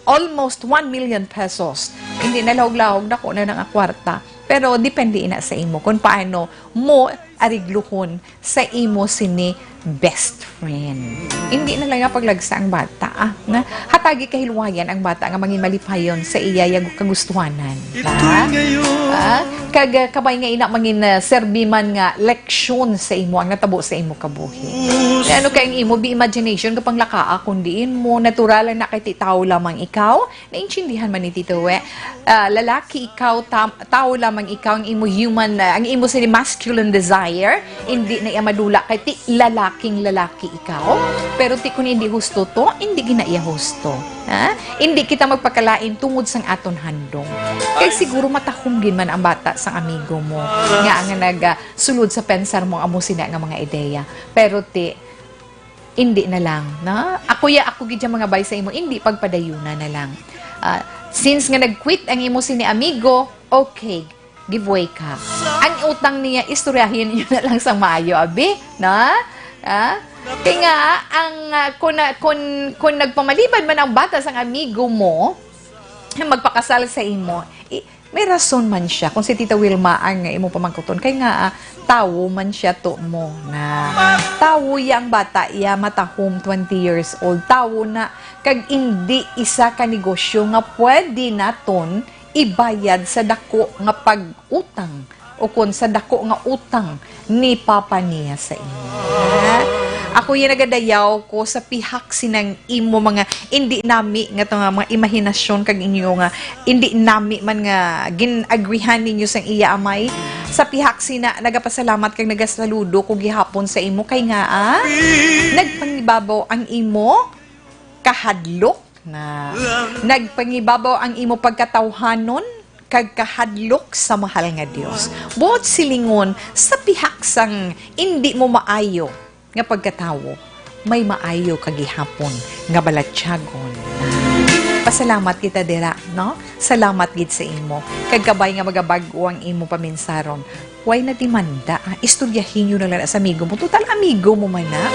Almost one million pesos. Hindi na lahog-lahog, dako na nang kwarta. Pero depende ina sa imo kung paano mo arigluhon sa imo sini best friend. Hindi na lang nga paglagsa ang bata, ah, na hatagi kahilwayan ang bata nga mangin malipayon sa iya yag kagustuhanan. Ba? Ah, kag, ah, kabay nga ina mangin, ah, serbi man nga leksyon sa imo ang natabo sa imo kabuhi. Ano kay ang imo bi imagination ka panglakaa kun diin mo natural na kay ti tawo lamang ikaw, naintindihan man ni Tito We, ah, lalaki ikaw, tam-, tawo lamang ikaw, ang imo human, ah, ang imo sini masculine desire, hindi na iya madula kay ti lalaking lalaki ikaw. Pero ti kun hindi husto to, hindi gina iya husto. Ha? Hindi kita magpakalain tungod sang aton handom. Kay siguro matahom gid man ang bata sang amigo mo. Nga nga nag, ah, sulod sa pensar mo amo sina nga mga ideya. Pero ti, hindi na lang, na? Ako ya, ako gid yung mga bay sa imo, hindi pagpadayuna na lang. Ah, since nga nag-quit ang imo sini amigo, okay, give way ka. Ang utang niya, istoryahin niyo na lang sa maayo, abi, na? Ah? Kay nga, ang, ah, kung, na, kung, kung nagpamalibad man ang bata sang amigo mo, magpakasal sa imo, i-, may rason man siya kung si Tita Wilma ang imo pamangkuton. Kay nga, ah, tawo man siya to mo na. Tawo ya ang bata, ya matahom, twenty years old. Tawo na, kag indi isa ka negosyo nga pwede naton ibayad sa dako nga pag-utang o kon sa dako nga utang ni papa niya sa imo. Ha? Ako yung nagadayaw ko sa pihak sinang imo mga, hindi nami nga to nga mga imahinasyon kag inyo nga, hindi nami man nga gin-agrihan ninyo sang iya amay. Sa pihak sina, nagapasalamat kag nagasaludo ko gihapon sa imo kay nga, ah, nagpangibabaw ang imo kahadlok na. Nagpangibabaw ang imo pagkatawhanon kag kahadlok sa mahal nga Dios. Buot silingon, sa pihak sang indi mo maayo nga pagkatawo, may maayo ka gihapon nga balatyagon. Pasalamat kita dira, no? Salamat gid sa imo. Kag kabay nga magabag-o ang imo paminsaron, way na demanda, ah. Istoryahin nyo na lang sa amigo mo. Total, amigo mo man na.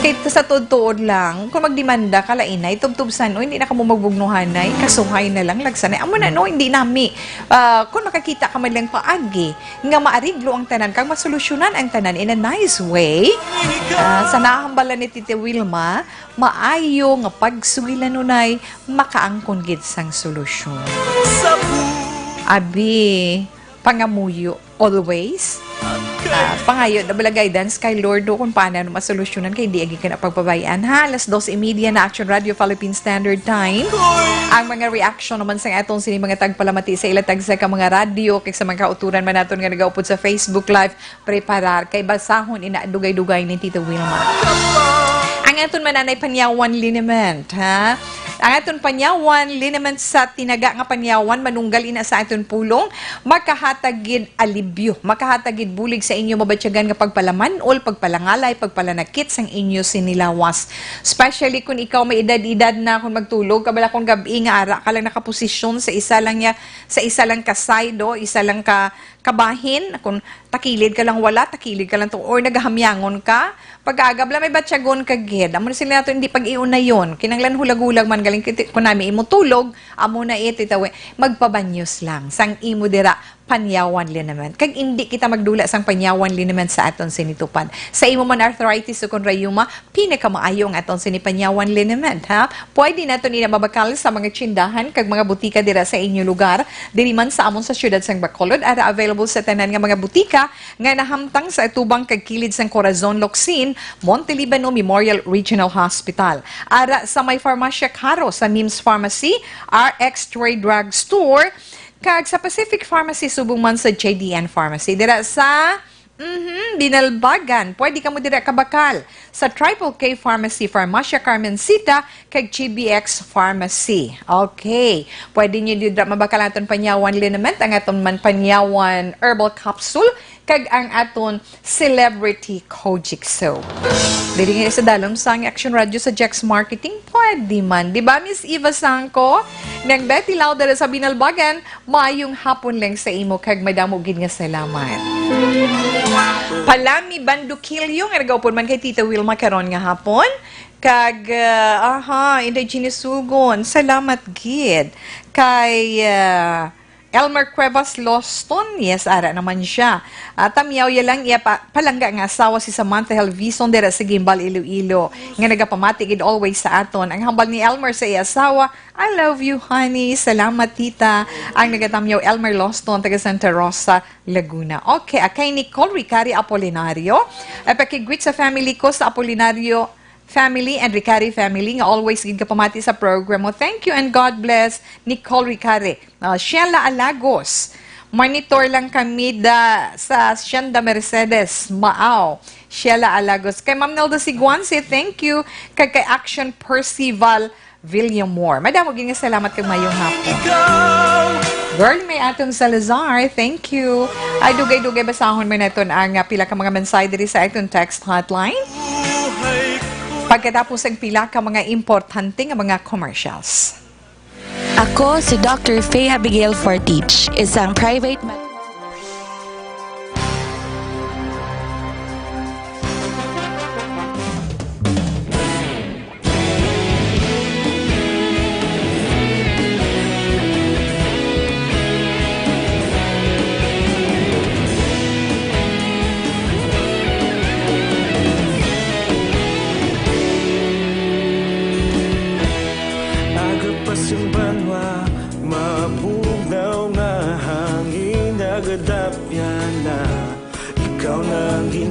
Kay sa tuod-tuod lang, kung magdemanda ka, lainay, tubtub san, o hindi na ka mo magbugnuhanay, kasuhay na lang, lagsanay. Amo na, no, hindi nami. Ah, kung makakita ka man lang paagi, nga maariglo ang tanan, kag masolusyonan ang tanan in a nice way, ah, sa nahambalan ni Tita Wilma, maayo nga pagsugilanunay, makaangkon gid sang solusyon. Abi, pangamuyo always. Ah, pangayo na bala guidance kay Lord do kung paano masolusyonan kay di agi ka na pagpabay-an, ha. Alas dos y media na, Action Radio Philippine Standard Time. Ang mga reaction naman sa aton sini mga tagpalamati sa ila tagsa ka mga radyo kag sa mga kauturan man naton nga nagaupod sa Facebook Live, preparar kay basahon ina dugay-dugay ni Tita Wilma. Ang aton mananay panyawan liniment, ha? Ang aton panyawan liniment sa tinaga nga panyawan, manunggal ina sa aton pulong, makahatag gid alibyo, makahatag gid bulig sa inyo mabatyagan nga pagpalaman-ol, pagpalangalay, pagpalanakit sang inyo sinilawas. Especially kung ikaw may edad-edad na, kung magtulog ka bala kung gab-i nga ara ka lang nakaposisyon sa isa lang niya, sa isa lang ka side, o isa lang ka kabahin, kung takilid ka lang wala, takilid ka lang to, or nagahamyangon ka, pag-agab lang may batyagon ka gid. Amo na sila nato, hindi pag-iunayon. Kinanglan hulag-hulag man galing kiti, kung nami imo tulog, amo na iti tawi. Magpabanyos lang sang imo dira panyawan liniment. Kag indi kita magdula sang panyawan liniment sa aton sinitupad. Sa imo man arthritis o kon rayuma, pinakamaayo ang aton sini panyawan liniment, ha? Pwede naton ina mabakal sa mga tsindahan kag mga butika dira sa inyo lugar. Diri man sa amon sa siyudad sang Bacolod, ara available sa tanan nga mga butika nga nahamtang sa atubang kag kilid sang Corazon Locsin, Montelibano Memorial Regional Hospital. Ara sa may Farmacia Caro sa Nims Pharmacy, R X Trade Drug Store, kag sa Pacific Pharmacy subong man sa J D N Pharmacy. Dira sa, mhm, Binalbagan. Pwede kamo dira kabakal sa Triple K Pharmacy, Farmacia Carmencita, kag G B X Pharmacy. Okay. Pwede nyo dira mabakal aton panyawan liniment, ang aton man panyawan herbal capsule, kag ang aton celebrity Kojic soap. Diri nga sa dalom sang Action Radio sa Jex Marketing, pwede man. Di ba, Miss Eva Sangco? Nang Betty Lauder sa Binalbagan, maayong hapon lang sa imo, kag madamo gid nga salamat. Palami Bandukilyo, nga nagaupod man kay Tita Wilma karon nga hapon. Kag, ah, aha, Inday Jeannie Sugon, salamat gid. Kay, ah, Elmer Cuevas Loston, yes, ara naman siya. Ah, tamyaw ya lang iya pa, palangga nga asawa si Samantha Helvison dira sa Guimbal, Iloilo, nga nagapamati gid always sa aton. Ang hambal ni Elmer sa iya asawa, "I love you, honey." Salamat, tita. Ang nagatamyaw, Elmer Loston, taga Santa Rosa, Laguna. Okay, ah, kay Nicole Ricari Apolinario. Ay, paki-greet sa family ko sa Apolinario family and Ricari family nga always gid kapamati sa program mo. Thank you and God bless, Nicole Ricari. Ah, Sheila Alagos, monitor lang kami da sa Hacienda Mercedes, Maaw. Sheila Alagos. Kay Ma'am Nelda Siguan, say thank you. Kag kay Action Percival Villamor. Madamo gid nga salamat kag mayong hapon. Girl, may atong Salazar, thank you. Ay, dugay-dugay basahon man naton ang, ah, pila ka mga mensahe diri sa atong text hotline. Pagkatapos ang pila ka mga importante nga mga commercials. Ako si Doctor Faye Abigail Fortich, isang private med-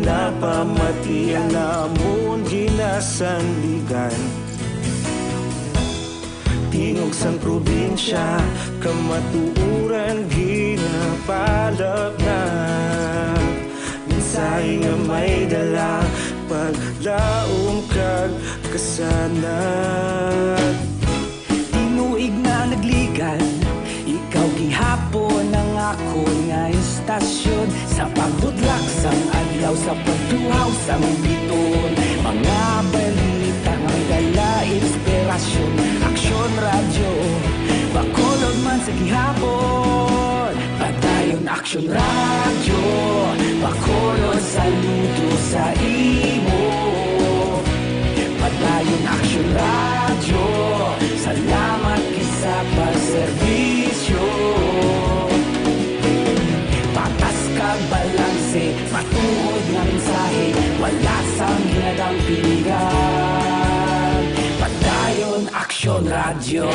Napamati ang namon ginasandigan. Tingog sang probinsya, kamatuoran ginapalapnag. Mensahe nga may dala, paglaom kag kasanag. Tinuig na nagligan, ikaw gihapon ang akon nga istasyon. Sa pagbutlak sang adlaw, sa pagtuhaw sang biton, mga balita nga may dala inspirasyon. Aksyon Radyo, Bacolod man sa gihapon. Padayon Aksyon Radyo, Bacolod, saludo sa imo. Padayon Aksyon Radyo, salamat gid sa pagserbisyo. Patas kag balanse, matuod nga mensahe, wala sang hinadampingan. Padayon Aksyon Radyo.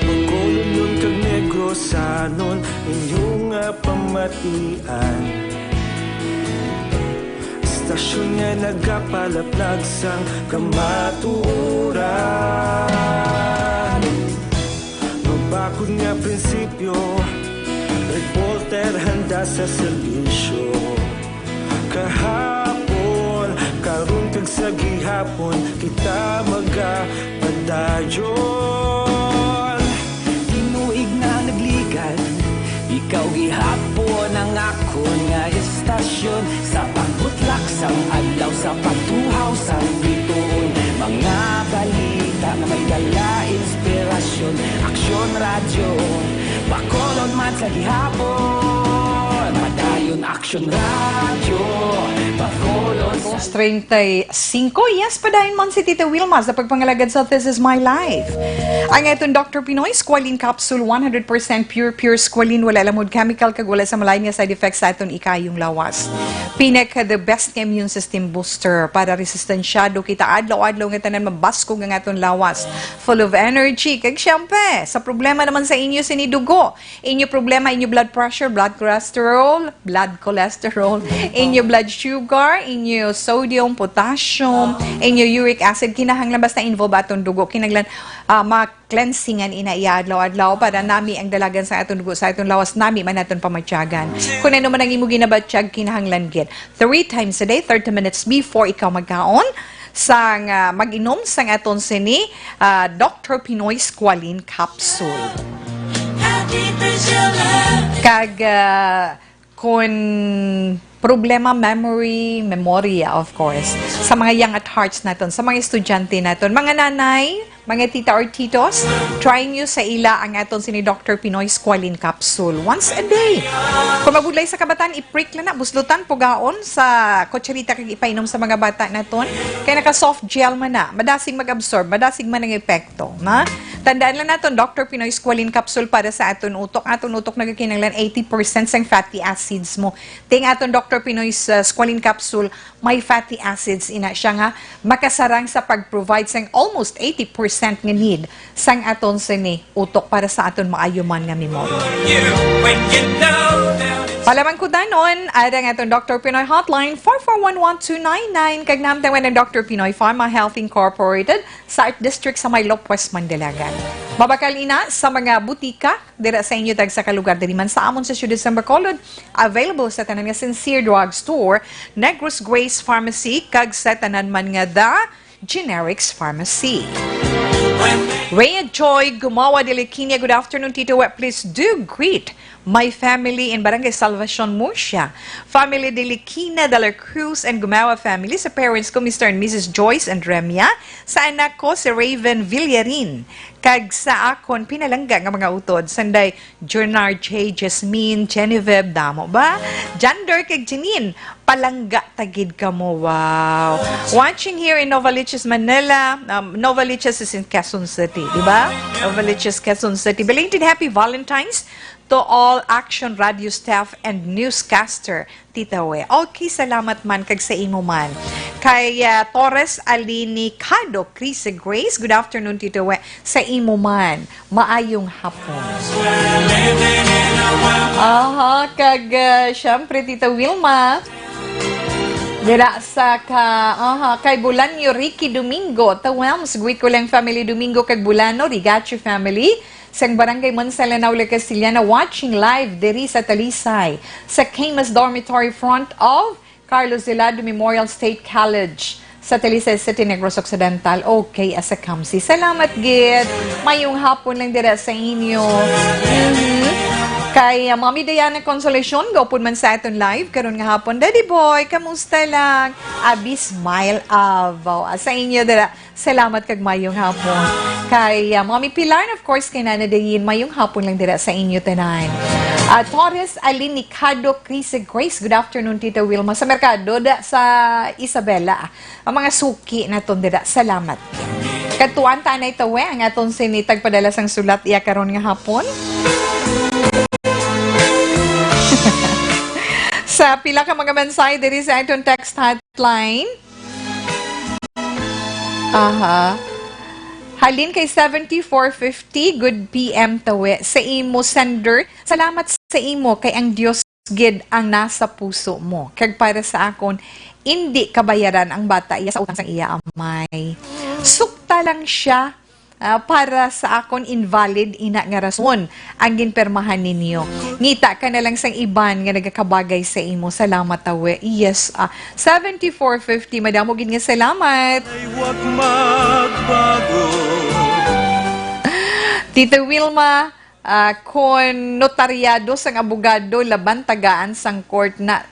Bacolodnon kag Negrosanon, inyo nga pamatian. Istasyon nga nagapalaplag sang kamatuoran. Mabakod nga prinsipyo, reporter handa sa serbisyo. Kahapon, karon kag sa gihapon, kita magapadayon. Tinuig na nagligan, ikaw gihapon ang akon nga istasyon. Sa pagbutlak sang adlaw, sa pagtuhaw sang bituon, mga balita nga may dala inspirasyon. Aksyon Radyo, Bacolod man sa gihapon. Madayon Aksyon Radyo, Bacolod sa Dos treinta y cinco. Yes, padayon man si Tita Wilma sa pagpangalagad sa This Is My Life. Ang aton Doctor Pinoy Squalene Capsule, one hundred percent pure, pure squalene, wala lamod chemical, kag wala sa malain nga side effects sa aton ikayong lawas. Pinaka the best nga immune system booster para resistensyado kita adlaw-adlaw nga tanan mabaskog ang aton lawas. Full of energy. Kag siyempre, sa problema naman sa inyo sini dugo, inyo problema, inyo blood pressure, blood cholesterol, blood cholesterol, inyo blood sugar, inyo sodium, potassium, inyo uric acid, kinahanglan basta involve aton dugo, kinahanglan ah, ma-cleansingan ina iya adlaw-adlaw para nami ang dalagan sa aton dugo, sa aton lawas, nami man naton pamatyagan. Kung ano man ang imo ginabatyag, kinahanglan gid three times a day, thirty minutes before ikaw magkaon, sang, ah, mag-inom sang aton sini, ah, Doctor Pinoy Squalene Capsule. Kag, ah, kun problema, memory, memorya, of course, sa mga young at hearts naton, sa mga estudyante naton, mga nanay, mga tita or titos, try nyo sa ila ang aton sini Doctor Pinoy Squalene Capsule once a day. Kung mabudlay sa kabatan, iprik lang na, buslutan, pugaon sa kutsarita kag ipainom sa mga bata naton. Kay naka soft gel man na, madasig mag-absorb, madasig man ang epekto, na? Tandaan lang naton, Doctor Pinoy Squalene Capsule para sa aton utok. Aton utok nagakinahanglan eighty percent sang fatty acids mo. Ting aton Doctor Pinoy sa Squalene Capsule, may fatty acids ina siya nga makasarang sa pag-provide sang almost eighty percent nga need sang aton sini utok para sa aton maayo man nga memorya. Palamang kudanon, arang aton Doctor Pinoy Hotline, four four one one two nine nine, kag namtaman ang Doctor Pinoy Pharma Health Incorporated sa Art District sa may Lopez, Mandalagan. Mabakal ina sa mga butika dira sa inyo tagsa ka lugar, diri man sa amon sa siyudad sa Bacolod, available sa tanan nga Sincere Drug Store, Negros Grace Pharmacy, kag sa tanan man nga The Generics Pharmacy. Rhea Joy Gumawa de Liquiña, good afternoon, Tito Wet. Please do greet my family in Barangay Salvacion, Murcia. Family de Liquina, de la Cruz, and Gumawa family, sa parents ko, Mister and Missus Joyce and Remia, sa anak ko, si Raven Villarin, kag sa akon pinalangga nga mga utod, sanday Jurnard J, Jasmine, Genevieve, damo ba? Jander kag Janine, palangga ta gid kamo. Wow. Watching here in Novaliches, Manila. Um, Novaliches is in Quezon City, di ba? Novaliches, Quezon City. Belated happy Valentine's to all Action Radio staff and newscaster, Tita We. Okay, salamat man kag sa imo man. Kay, ah, Torres Alini Cado, Chris Grace, good afternoon, Tito We. Sa imo man, maayong hapon. Aha, kag, ah, syempre, Tita Wilma. Dira sa ka, aha, kay Bulanyo Ricky Domingo, Tawams, greet ko lang family Domingo kag Bulano, Rigacho family, sang Barangay Mansalanao, La Castellana, watching live diri sa Talisay, sa Camas Dormitory, front of Carlos Delado Memorial State College sa Talisay City, Negros Occidental. Okay, asa kamsi. Salamat gid. Mayong hapon lang dira sa inyo. Mhm. Kay, uh, Mommy Diana Consolacion, gaupod man sa aton live karon nga hapon. Daddy Boy, kamusta lang? Abi, smile, abaw. Ah, sa inyo dira. Salamat kag mayong hapon. Kay, ah, Mommy Pilar, and of course, kay Nana Dayin, mayong hapon lang dira sa inyo tanan. Ah, Torres Alin Nicado, Chris Grace, good afternoon, Tita Wilma. Sa merkado, da, sa Isabela, ang mga suki naton dira. Salamat. Katuan tanay tawe ang aton sinitag padala sang sulat iya karon nga hapon. Sa pila ka mga mensahe diri sa aton text hotline, Aha. Halin kay seventy-four fifty, good P M tawe. Sa imo sender, salamat sa imo kay ang Dios gid ang nasa puso mo. Kag para sa akon, indi kabayaran ang bata iya sa utang sang iya amay. Sukta lang siya, ah, para sa akon invalid ina nga rason ang ginpermahan ninyo. Ngita ka na lang sang iban nga nagakabagay sa imo. Salamat, tawe. Yes, ah, seventy-four fifty. Madamo gid nga salamat. Ay, wag magbago. Tita Wilma, ah, kon notaryado sang abogado laban tagaan sang court na,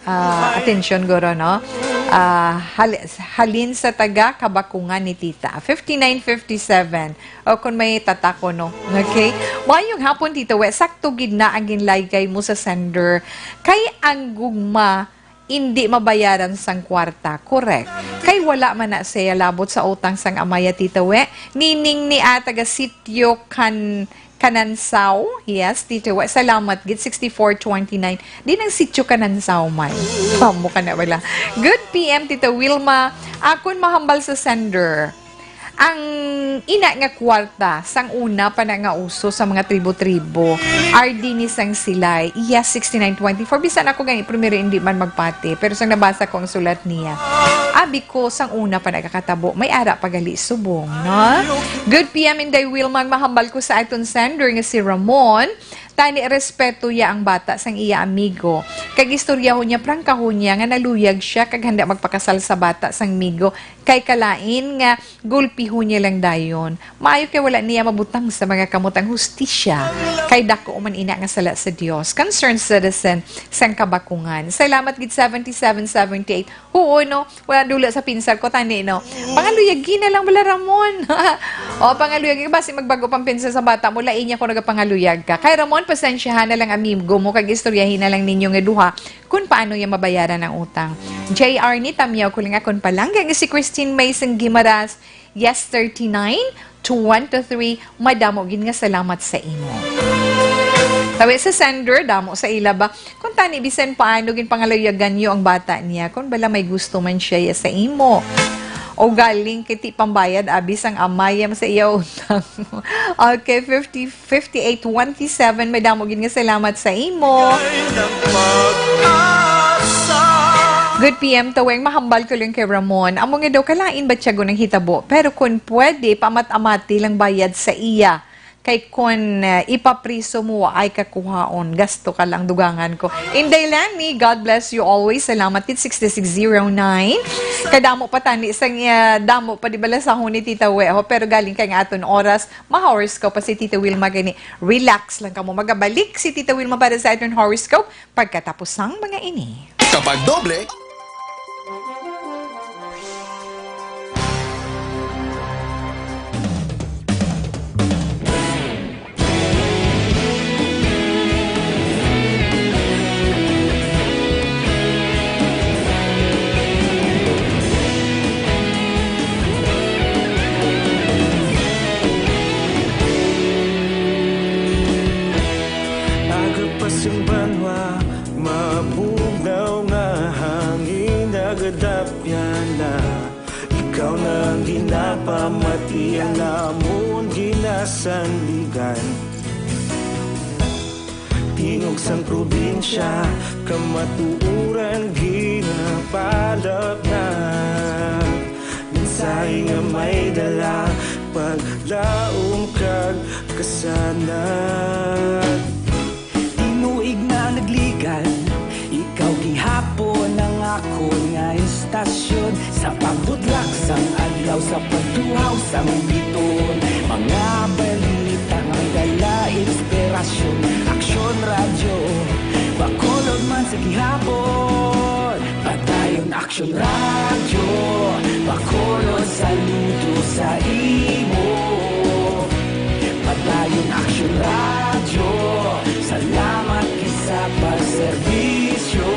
ah, atensyon, guro, no? Ah, hal-, halin sa taga Kabakungan ni Tita. Fifty-nine fifty-seven. O, kung may tatako, no? Okay? Mayong hapon, Tito We. Sakto gid na ang ginlaygay mo sa sender. Kay ang gugma, indi mabayaran sang kwarta. Correct. Kay wala man na siya labot sa utang sang amaya, Tito We. Nining ni ata ga sityo kan Kanansaw. Yes, Tito We. Salamat gid, sixty-four twenty-nine. Di nang sityo Kanansaw man. Pamo ka na wala. Good P M, Tito Wilma. Akon mahambal sa sender. Ang ina nga kwarta, sang una pa na nga uso sa mga tribo-tribo, R D ni sang silay. Iya, sixty-nine twenty-four. Bisan ako gani, primero hindi man magpati. Pero sang nabasa ko ang sulat niya, abi ko, sang una pa nagakatabo, may ara pa gali subong, no? Good P M, Inday Wilma, mahambal ko sa aton sender nga si Ramon. Tani, respeto ya ang bata sang iya amigo. Kag istoryahon niya, prangkahon niya nga naluyag siya kag handa magpakasal sa bata sang amigo. Kay kalain nga gulpihon niya lang dayon. Maayo kay wala niya mabutang sa mga kamot ang hustisya. Kay dako man ina nga sala sa Dios. Concerned citizen sang Kabakungan. Salamat gid, seventy-seven seventy-eight. Oo, no? Wala dula sa pinsar ko, tani, no? Pangaluyagi na lang bala, Ramon. O, pangaluyagi. Basi magbago pang pinsar sa bata mo, lain niya kung nagapangaluyag ka. Kay Ramon, pasensyahan na lang, amigo mo, kag istoryahin na lang ninyo nga duha kung paano niya mabayaran ang utang. J R ni Tamyaw ko lang akon palangga nga si Christine May sang Guimaras. Yes, thirty-nine, twenty-three, madamo gid nga salamat sa imo. Tawi sa sender, damo sa ila ba? Kung tani, bisan paano, ginpangaluyagan niyo ang bata niya. Kung bala may gusto man siya ya sa imo. O galing kiti pambayad, abi sang amay ya sa iya utang. Okay, fifty, fifty-eight twenty-seven, madamo gid nga salamat sa imo. Good P M, Taweng, mahambal ko lang kay Ramon. Amo nga daw, kalain ba tiyagon ang hitabo? Pero kung pwede, pamat-amati lang bayad sa iya. Kay kun, eh, ipapriso mo, ay kakuhaon, gasto ka lang, dugangan ko. Inday Lenny, God bless you always. Salamat, kit sixty-six zero nine. Kadamo pa tani sang, eh, damo pa di balasahon ni Tita We, ho? Pero galing kay nga aton oras, ma-horoscope pa si Tita Wilma gani. Relax lang kamo. Magabalik si Tita Wilma para sa aton horoscope pagkatapos sang mga ini. Kapag doble, Aga pa sing banwa, mabugnaw nga hangin, nagadam- na, ikaw na ang ginapamati, ang amon ginasandigan. Tingog sang probinsya, kamatuoran ginapalapnag. Mensahe nga may dala, paglaom kag kasanag. Tinuig na nagligan, ikaw gihapon ang akon nga istasyon. Sa pagbutlak sang adlaw, sa pagtuhaw sang bituon, mga balita nga may dala inspirasyon. Aksyon Radyo, Bacolod man sa gihapon. Padayon Aksyon Radyo, Bacolod, saludo sa imo. Padayon Aksyon Radyo, salamat gid sa pagserbisyo.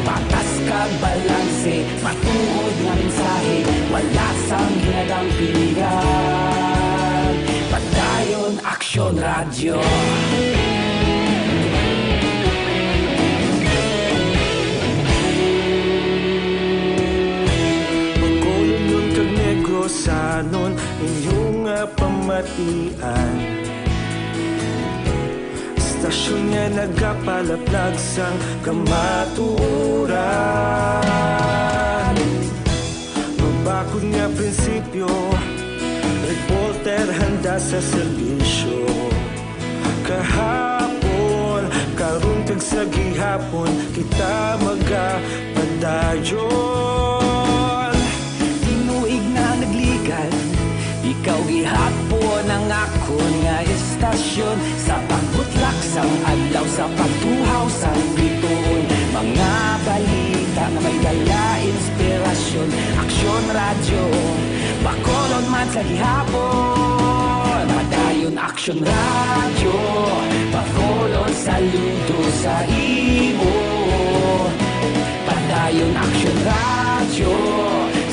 Patas kag balanse, matuod nga mensahe, wala sang ginadampigan. Padayon Aksyon Radyo. Bacolodnon kag Negrosanon, inyo nga pamatian. Istasyon nga nagapalaplag sang kamatuoran. Mabakod nga prinsipyo, reporter handa sa serbisyo. Kahapon, karon kag sa gihapon, kita magapadayon. Tinuig na nagligan, ikaw gihapon ang akon nga istasyon. Sa pagbutlak sang adlaw, sa pagtuhaw sang bituon, mga balita nga may dala inspirasyon. Aksyon Radyo, Bacolod man sa gihapon. Padayon Aksyon Radyo, Bacolod, saludo sa imo. Padayon Aksyon Radyo,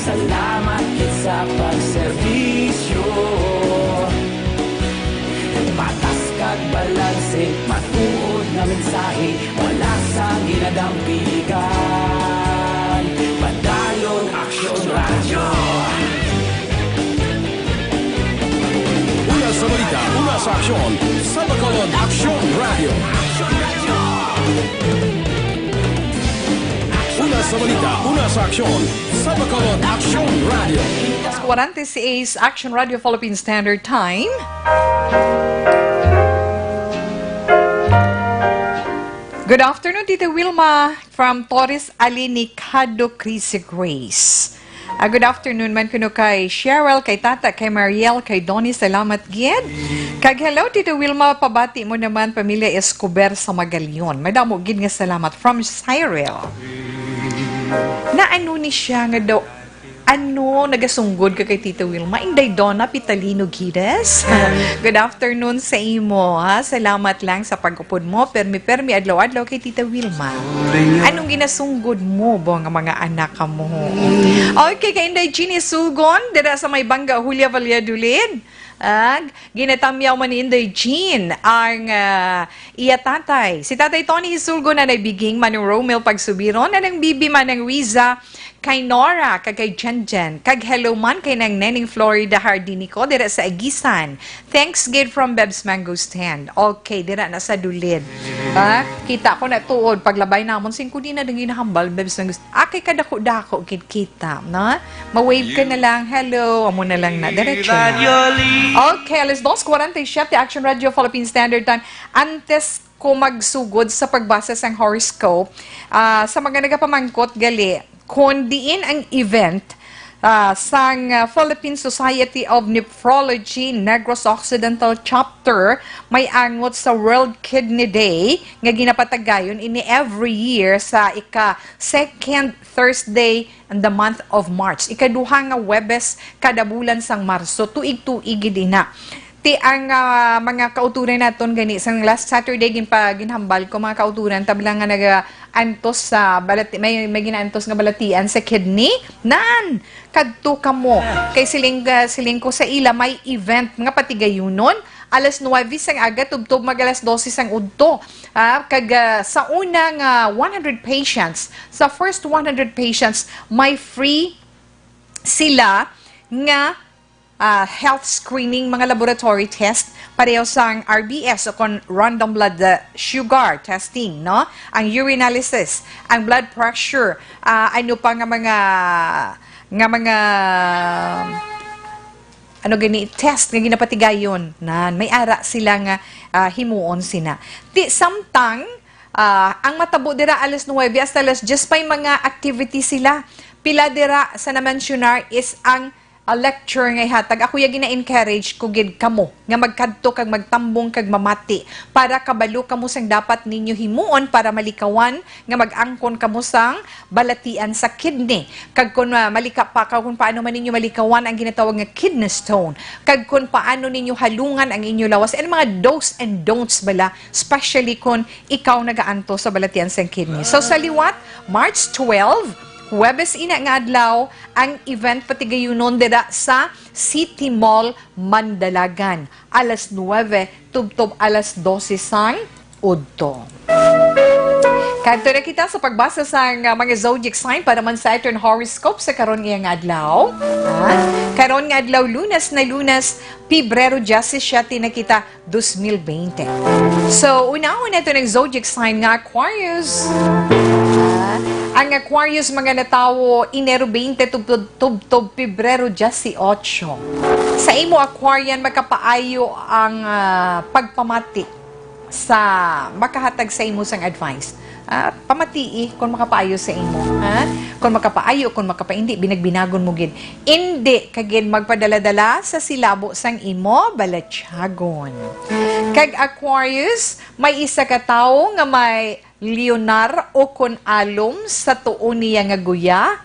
salamat gid sa pagserbisyo. Patas kag balanse, matuod nga mensahe, wala sang ginadampigan. Padayon Aksyon Radyo. Una sa balita, una sa aksyon, sa Bacolod Aksyon Radyo. Una sa balita, una sa aksyon, sa Bacolod Aksyon Radyo. Alas kuwarenta y seis, Action Radio Philippine Standard Time. Good afternoon, Tita Wilma, from Torres Alinicado, Crazy Grace. Ah, good afternoon man kuno kay Cheryl, kay Tata, kay Mariel, kay Donnie, salamat gid. Kag hello, Tita Wilma, pabati mo naman pamilya Escobar sa Magalion. Madamo gid nga salamat from Cyril. Na ano ni siya nga daw, ano, nagasunggod ka kay Tita Wilma? Inday Donna Pitalino Gides? Good afternoon sa imo, ha? Salamat lang sa pag-upod mo. Permi-permi, adlaw-adlaw kay Tita Wilma. Anong ginasunggod mo, bo, nga mga anak ka mo? Okay, kay Inday Jeannie Sugon, dira sa may Bangga, Julia, Valladolid. Ag, ginatamyaw man ni Inday Jean ang, ah, iya tatay. Si Tatay Tony Hisulgo, Nanay Biging, Manong Romel Pagsubiron, Nanang Bibi, Manang Riza, kay Nora, kag kay Jenjen, kag hello man kay Nang Neneng Florida Hardinico, dira sa Aguisan. Thanks gid from Bebs Mango Stand. Okay, dira na sa Dulid. Ah, kita ko na tuod, paglabay namon, singko di na din ginahambal, Bebs Mango Stand. Ah, kay kadako-dako gid kita, no? Ma-wave ka na lang. Hello. Amo na lang na. Diretso na. Okay, alas dos cuarenta y siete, Action Radio Philippine Standard Time. Antes ko magsugod sa pagbasa sang horoscope, ah, sa mga nagapamangkot gali, kung diin ang event, ah, sang, ah, Philippine Society of Nephrology Negros Occidental Chapter may angot sa World Kidney Day nga ginapatagayon ini every year sa ika-second Thursday in the month of March. Ikaduha nga Huwebes kada bulan sang Marso, tuig-tuig gid ina. Ti ang, ah, mga kauturan naton gani, sang last Saturday, ginpa-, ginhambal ko, mga kauturan, tabla nga naga-antos sa balati-, may, may ginaantos nga balatian sa kidney, nan, kadto kamo. Kay siling, ah, siling ko sa ila, may event nga patigayunon, alas nuwebe sang aga tubtob mag alas dose sang udto. Ah, kag, ah, sa una nga one hundred patients, sa first one hundred patients, may free sila nga, ah, health screening, mga laboratory test, pareho sang R B S o kon random blood, ah, sugar testing, no? Ang urinalysis, ang blood pressure, ah, ano pa nga mga, nga mga, ano gani, test nga ginapatigayon. Nan, may ara sila nga, ah, himuon sina. Ti, samtang, ah, ang matabo dira alas nuwebe hasta alas diyes, may mga activity sila. Pila dira sa na-mentionar is ang, ah, lecture nga ihatag. Ako ya gina-encourage ko gid kamo nga magkadto kag magtambong kag mamati para kabalo kamo sang dapat ninyo himuon para malikawan nga mag-angkon kamo sang balatian sa kidney. Kag kon, ah, malika pa, kag kon paano man ninyo malikawan ang ginatawag nga kidney stone. Kag kon paano ninyo halungan ang inyo lawas. And mga do's and don'ts bala, especially kon ikaw nagaanto sa balatian sang kidney. So, sa liwat, March twelve, Huwebes ina nga adlaw, ang event patigayunon dira sa City Mall, Mandalagan, alas nuwebe tubtob alas dose sang udto. Kadto na kita sa pagbasa sang, ah, mga zodiac sign para man sa aton horoscope sa karon nga adlaw. Ah, karon nga adlaw, Lunes na Lunes, Pebrero diyesisiyete na kita, dos mil bente. So, unahon nato ang zodiac sign nga Aquarius. Ah, ang Aquarius, mga natawo, Enero bente tubtob, tubtob Pebrero diyesiyotso. Sa imo, Aquarian, makapaayo ang, ah, pagpamati sa makahatag sa imo sang advice. Ah, pamatii kon makapaayo sa imo, ha? Kon makapaayo, kon makapaindi, binagbinagon mo gid. Indi ka gid magpadala-dala sa silabo sang imo balatyagon. Kag Aquarius, may isa ka tawo nga may leonar o kon alom sa tuo niya nga guya,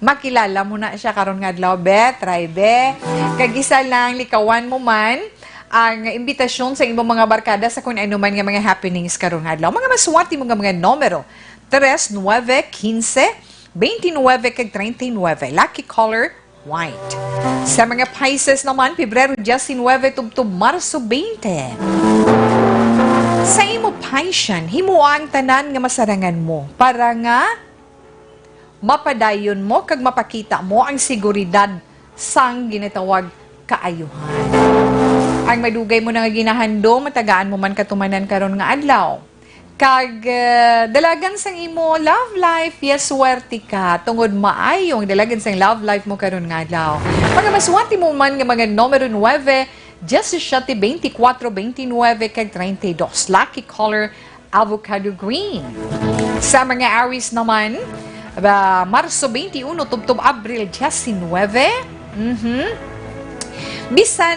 makilala mo na siya karon nga adlaw, be, try, be. Kag isa lang, likawan mo man ang imbitasyon sa imong mga barkada sa kung ano man nga mga happenings karon nga adlaw. Mga maswerte mo nga mga numero, tres, nuebe, kinse, bente nuebe, kag treinta y nuebe. Lucky color, white. Sa mga Pisces naman, Pebrero diyesnuebe tubtob Marso bente. Sa imo, Piscean, himoa ang tanan nga masarangan mo para nga mapadayon mo kag mapakita mo ang seguridad sang ginatawag kaayuhan. Ang madugay mo na nga ginahandom, matagaan mo man katumanan karon nga adlaw. Kag, eh, dalagan sang imo love life, yes, swerte ka. Tungod maayo ang dalagan sang love life mo karon nga adlaw. Mga maswerte mo man nga mga numero nuebe, diyesisiyete, bente kuwatro, bente nuebe, kag treinta y dos. Lucky color, avocado green. Sa mga Aries naman, ba, Marso bente uno tubtob Abril diyesnuebe. Mhm. Bisan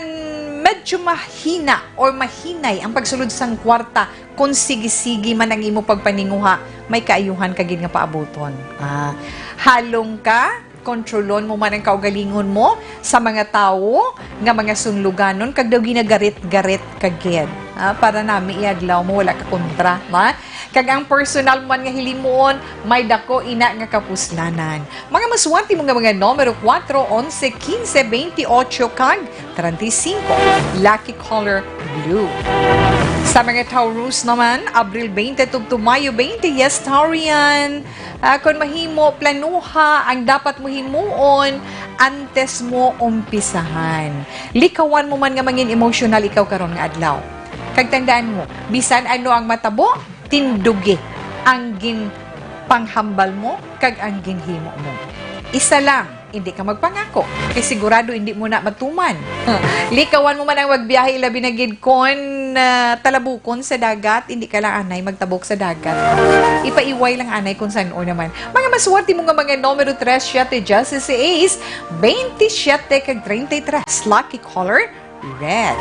medyo mahina or mahinay ang pagsulod sang kwarta, kung sige-sige man ang imo pagpaninguha, may kaayuhan ka gid nga paabuton. Ah, halong ka, kontrolon mo man ang kaugalingon mo sa mga tawo nga mga sunluganon kag daw ginagarit-garit ka gid. Ah, para nami iadlaw mo wala ka kontra, ma? Kag ang personal man nga hilimuon, may dako ina nga kapuslanan. Mga maswerte mo nga mga numero, kuwatro, onse, kinse, bente otso, kag treinta y cinco. Lucky color, blue. Sa mga Taurus naman, Abril bente tubtob Mayo bente, yes, Taurian. Ah, kon mahimo, planuha ang dapat mo himuon antes mo umpisahan. Likawan mo man nga mangin emosyonal ikaw karon nga adlaw. Kag tandaan mo, bisan ano ang matabo, tindugi ang ginpanghambal mo kag ang ginhimo mo. Isa lang, hindi ka magpangako, kay sigurado hindi mo na matuman. Likawan mo man ang magbiyahe, labi na gid kon, ah, talabukon sa dagat, hindi ka lang anay magtabok sa dagat. Ipaiway lang anay kung san-o naman. Mga maswerte mo nga mga numero tres, siyete, dieciséis, bente siyete, kag treinta y tres. Lucky color, red.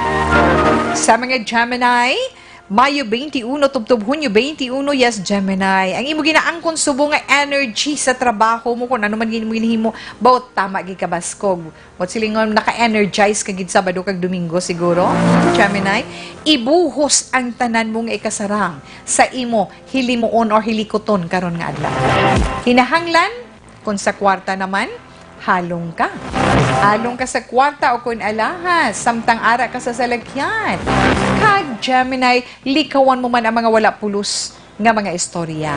Sa mga Gemini, Mayo bente uno tubtob Hunyo bente uno, yes, Gemini. Ang imo ginaangkon subo nga energy sa trabaho mo, kung ano man gid mo ginhimo, bawat tama gid ka baskog. What silingon, naka-energize ka gid Sabado kag Domingo siguro, Gemini. Ibuhos ang tanan mo nga ikasarang sa imo hilimuon or hilikuton karon nga adlaw. Kinahanglan, kung sa kwarta naman, Halong ka. Halong ka sa kwarta o kon alahas, samtang ara ka sa salakyan. Kag Gemini, likawan mo man ang mga wala pulos nga mga istorya.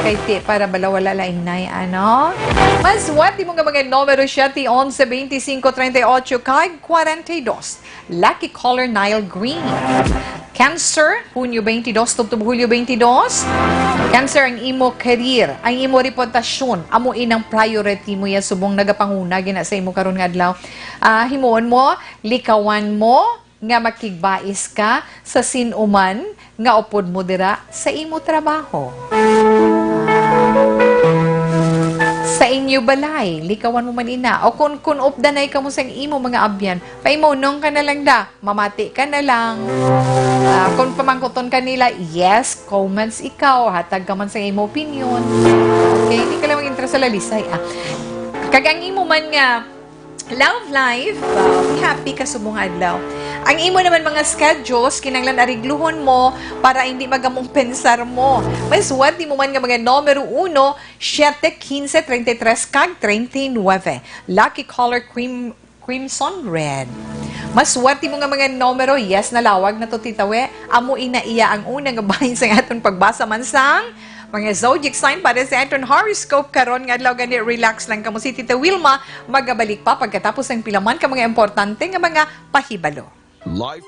Kay ti para bala wala lain nay, ano? Maswerte mo nga mga numero siyete, onse, beintisinko, treinta y ocho, kag kwarenta y dos. Lucky color, Nile Green. Cancer, Hunyo twenty-two tubtob Hulyo twenty-two. Cancer, ang imo career, ang imo reputasyon, amo inang priority mo ya subong nagapanguna gina sa imo karon nga adlaw. Ah, himuon mo, likawan mo nga makigbais ka sa sin-o man nga upod mo dira sa imo trabaho. Sa inyo balay, likawan mo man ina. O kun, kun updanay kamo sang imo mga abyan, paimunong ka na lang da. Mamati ka na lang. Ah, kung pamangkuton ka nila, yes, comments ikaw, hatag ka man sa imo opinion. Okay, hindi ka lang mag-interest sa lalisay, ah. Kag ang imo man nga love life, ah, be happy ka subong adlaw. Ang imo naman mga schedules, kinahanglan arigluhon mo para hindi magamong pensar mo. May suwat mo man nga mga numero uno, siete, quince, treinta y tres, kag treinta y nueve. Lucky color cream, Crimson Red. Maswerte mo nga mga numero, yes, nalawag na to, Tita We. Amo ina iya ang una nga bahin sa aton pagbasa man sang mga zodiac sign para sa aton horoscope karon nga adlaw. Gani, relax lang kamo. Si Tita Wilma magabalik pa pagkatapos sang pila man ka mga importante nga mga pahibalo. Life.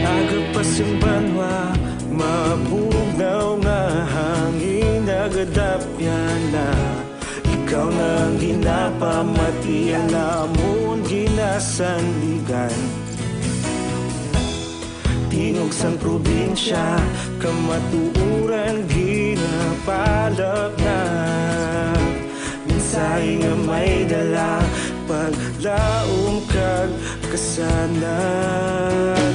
Aga pa sing banwa, mabugnaw nga hangin, nagadapyan na. Ikaw na ang ginapamati, ang amon ginasandigan. Tingog sang probinsya, kamatuoran ginapalapnag. Mensahe nga may dala, paglaom kag kasanag.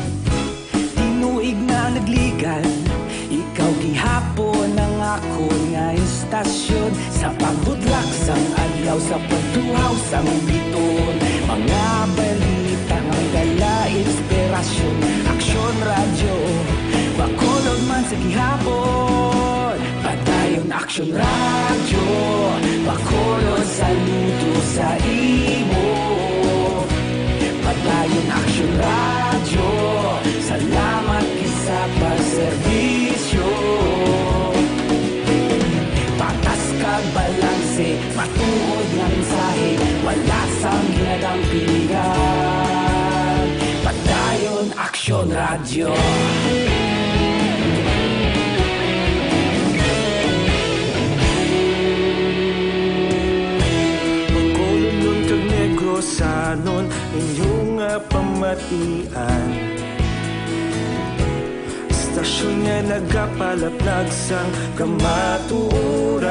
Tinuig na nagligad, ikaw gihapon ang akon nga istasyon. Sa pagbutlak sang adlaw, sa pagtuhaw sang bituon, mga balita nga may dala inspirasyon. Aksyon Radyo, Bacolod man sa gihapon. Padayon Aksyon Radyo, Bacolod, saludo sa imo. Padayon Aksyon Radyo, salamat gid sa pagserbisyo. Patas kag balanse, matuod nga mensahe, wala sang ginadampingan. Padayon Aksyon Radyo. Bacolodnon kag Negrosanon, inyo nga pamatian. Istasyon nga nagapalapnag sang kamatuoran.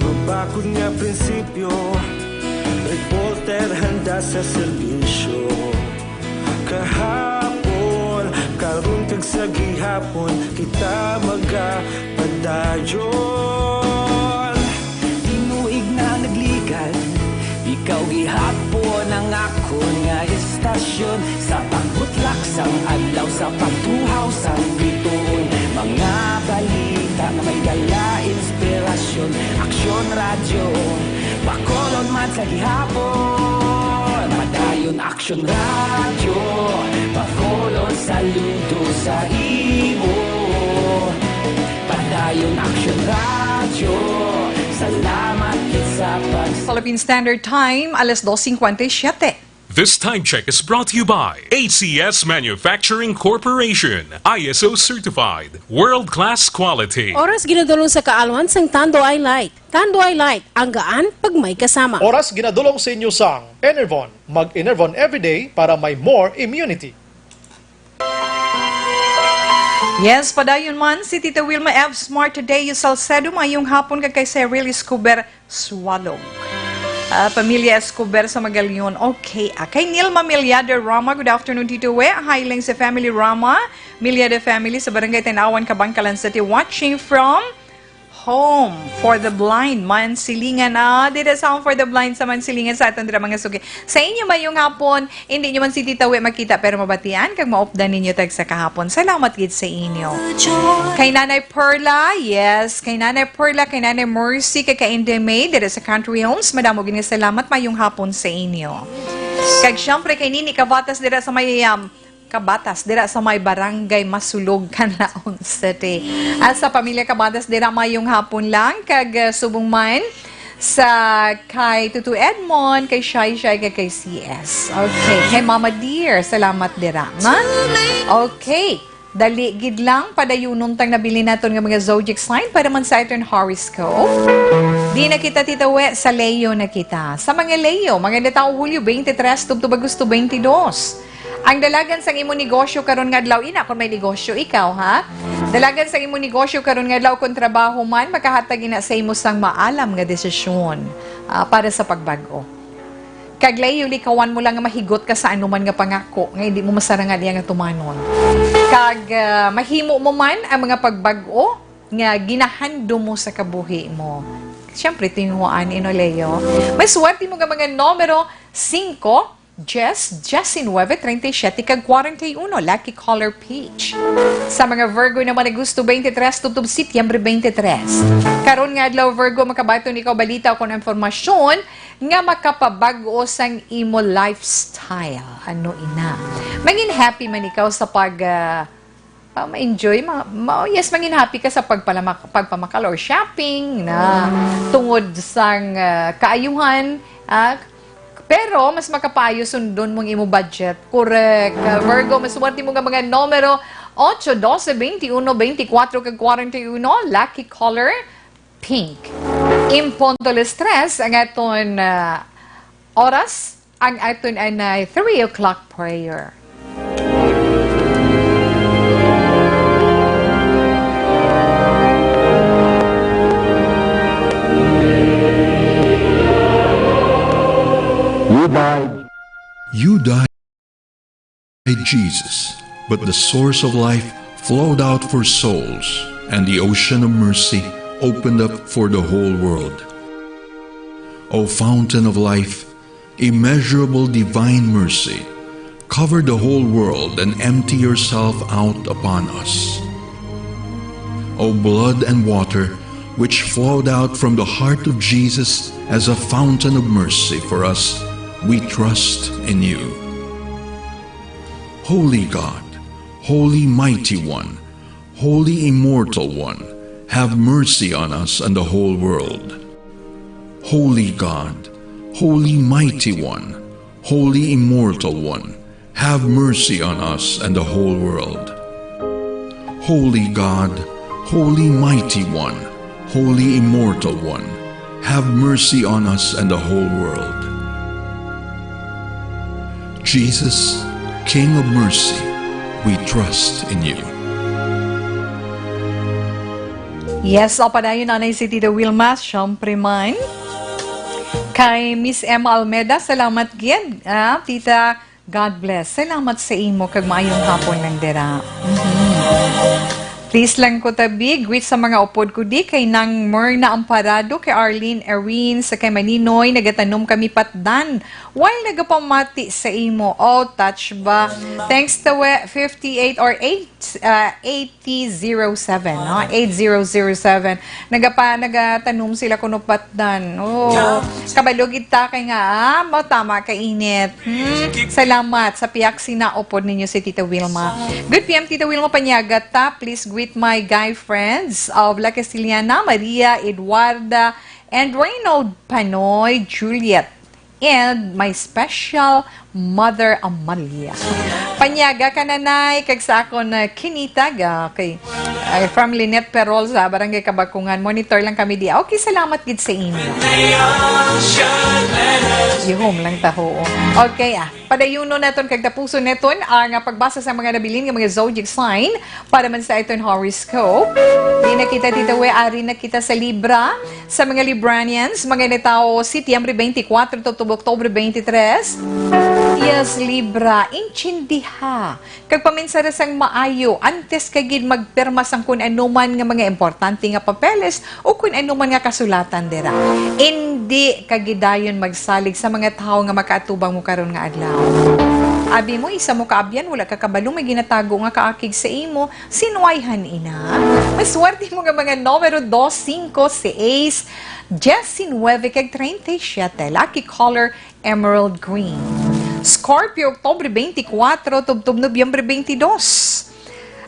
Mabakod nga prinsipyo, reporter handa sa serbisyo. Kahapon, karon kag sa gihapon, kita magapadayon. Tinuig na nagligad, ikaw gihapon ang akon nga istasyon. Sa pagbutlak sang adlaw, sa pagtuhaw sang bituon, mga balita nga may dala inspirasyon. Aksyon Radyo, Bacolod man sa gihapon. Padayon Aksyon Radyo, Bacolod, saludo sa imo. Padayon Aksyon Radyo, salamat gid sa pag- Philippine Standard Time, alas dos cincuenta y siete. This time check is brought to you by A C S Manufacturing Corporation, I S O certified, world-class quality. Oras ginadulong sa kaalwan sang Tanduay Light. Tanduay Light, ang gaan pag may kasama. Oras ginadulong sa inyo sang Enervon. Mag-Enervon everyday para may more immunity. Yes, padayon man si Tita Wilma F. Smart Tadeo Salcedo. Mayong hapon kag kay Cyril Escobar Swalog. Ah, pamilya Escobar sa Magalion. Okay. Ah, kay Nilma Milyada Rama, good afternoon, Tito We. Hi lang sa family Rama, Milyada family sa Barangay Tanawan, Kabangkalan City, watching from Home for the Blind, Mansilingan. Ah, dito sa Home for the Blind sa Mansilingan sa aton dira mga suki. Sa inyo, mayong hapon. Hindi nyo man si Tita We makita, pero mabatian kag maupdan ninyo tag sa kahapon. Salamat gid sa inyo. Kay Nanay Perla, yes. Kay Nanay Perla, kay Nanay Mercy, kay Kainde May, dira sa Country Homes. Madamo gid nga salamat. Mayong hapon sa inyo. Kag syempre, kay Nini Kabatas, dira sa may, um, Kabatas, dira sa may Barangay Masulog, Canlaon City. At sa pamilya Kabatas, dira mayong hapon lang. Kag, uh, subong man, sa kay Tutu Edmond, kay Shai Shai, kay, kay C S. Okay, kay Mama Dear, salamat dira, ma. Okay, dali gid lang, padayunon tang nabilin naton nga mga zodiac sign para man sa aton horoscope. Di na kita, Tita We, sa Leo na kita. Sa mga Leo, mga natawo Hulyo twenty-three tubtob Agosto twenty-two. Ang dalagan sang imo negosyo karon nga adlaw, ina, kung may negosyo ikaw, ha? Dalagan sang imo negosyo karon nga adlaw, kung trabaho man, makahatag ina sa imo sang maalam nga desisyon, ah, para sa pagbag-o. Kag Leo, likawan mo lang nga mahigot ka sa anuman nga pangako nga hindi mo masarangan iya nga tumanon. Kag, ah, mahimo mo man ang mga pagbag-o nga ginahandom mo sa kabuhi mo. Siyempre, tinguhaan, ino, Leo. May swerte mo nga mga numero, singko, Jess, Jess nueve, treinta y siete, kag kwarenta y uno, lucky color peach. Sa mga Virgo naman, Agosto twenty-three tubtob Setyembre twenty-three. Karon nga adlaw, Virgo, makabaton ikaw balita o kon impormasyon nga makapabag-o sang imo lifestyle. Ano ina? Mangin happy man ikaw sa pag, ah, Ah, ma-enjoy, ma-, ma-, yes, mangin happy ka sa pagpalama-, pagpamakal or shopping na tungod sang, ah, kaayuhan, ah, pero mas makapaayo sundon mo ang imo budget. Correct. Ah, Virgo, maswerte mo nga mga numero ocho, doce, veintiuno, veinticuatro, kag kwarenta y uno. Lucky color, pink. In punto alas tres ang aton, ah, oras. Ang aton anay three o'clock prayer. You died. You died, Jesus, but the source of life flowed out for souls, and the ocean of mercy opened up for the whole world. O fountain of life, immeasurable divine mercy, cover the whole world and empty yourself out upon us. O blood and water, which flowed out from the heart of Jesus as a fountain of mercy for us, we trust in you. Holy God, Holy Mighty One, Holy Immortal One, have mercy on us and the whole world. Holy God, Holy Mighty One, Holy Immortal One, have mercy on us and the whole world. Holy God, Holy Mighty One, Holy Immortal One, have mercy on us and the whole world. Jesus, King of mercy, we trust in you. Yes, o padayon, Nanay, si Tita Wilma, syempre man. Kay Miss Emma Almeda, salamat gid, ah, Tita. God bless. Salamat sa imo kag maayong hapon lang dira. Mhm. Please lang ko tabi, greet sa mga upod ko di kay Nang Myrna Amparado, kay Arlene Erin, sa kay Maninoy, nagatanom kami patdan. While nagapamati sa imo. Oh, touch ba? Thanks to we, fifty-eight or eight, uh, eighty zero seven, no? Eight zero zero seven. Nagapa-, nagatanom sila kuno patdan. Oh, kabalo gid ta kay nga, ah, mo tama ka init. Hmm, salamat sa piyak sinaupod ninyo si Tita Wilma. Good P M, Tita Wilma Panyaga ta. Please greet my guy friends of La Castellana, Maria, Eduarda, and Reynold Panoy, Juliet. And my special mother, Amalia. Panyaga ka, Nanay, kag sa akon, uh, kinitag, ah, kay, ay, from Lynette Perol sa Barangay Kabakungan. Monitor lang kami di. Okay, salamat gid sa inyo. Yuhom lang taho. Okay, ah. Padayunon naton kag tapuson naton ang, ah, pagbasa sa mga nabilin nga mga zodiac sign para man sa aton horoscope. Di na kita, Tita We, ari na kita sa Libra. Sa mga Libranians, mga natawo, Setyembre twenty-four tubtob Oktubre twenty-three. Yes, Libra, intindiha kag paminsara sang maayo antes ka gid magpirma sang kun anuman nga mga importante nga papeles o kun anuman nga kasulatan dira. Indi ka gid dayon magsalig sa mga tawo nga makaatubang mo karon nga adlaw. Abi mo, isa mo ka abyan, wala ka kabalo may ginatago nga kaakig sa imo. Sinuwayhan ina. Maswerte mo nga mga numero dos, singko, seis, diecinuebe, kag treinta y siete. Lucky color, emerald green. Scorpio, Oktubre twenty-four tubtob Nobyembre twenty-two.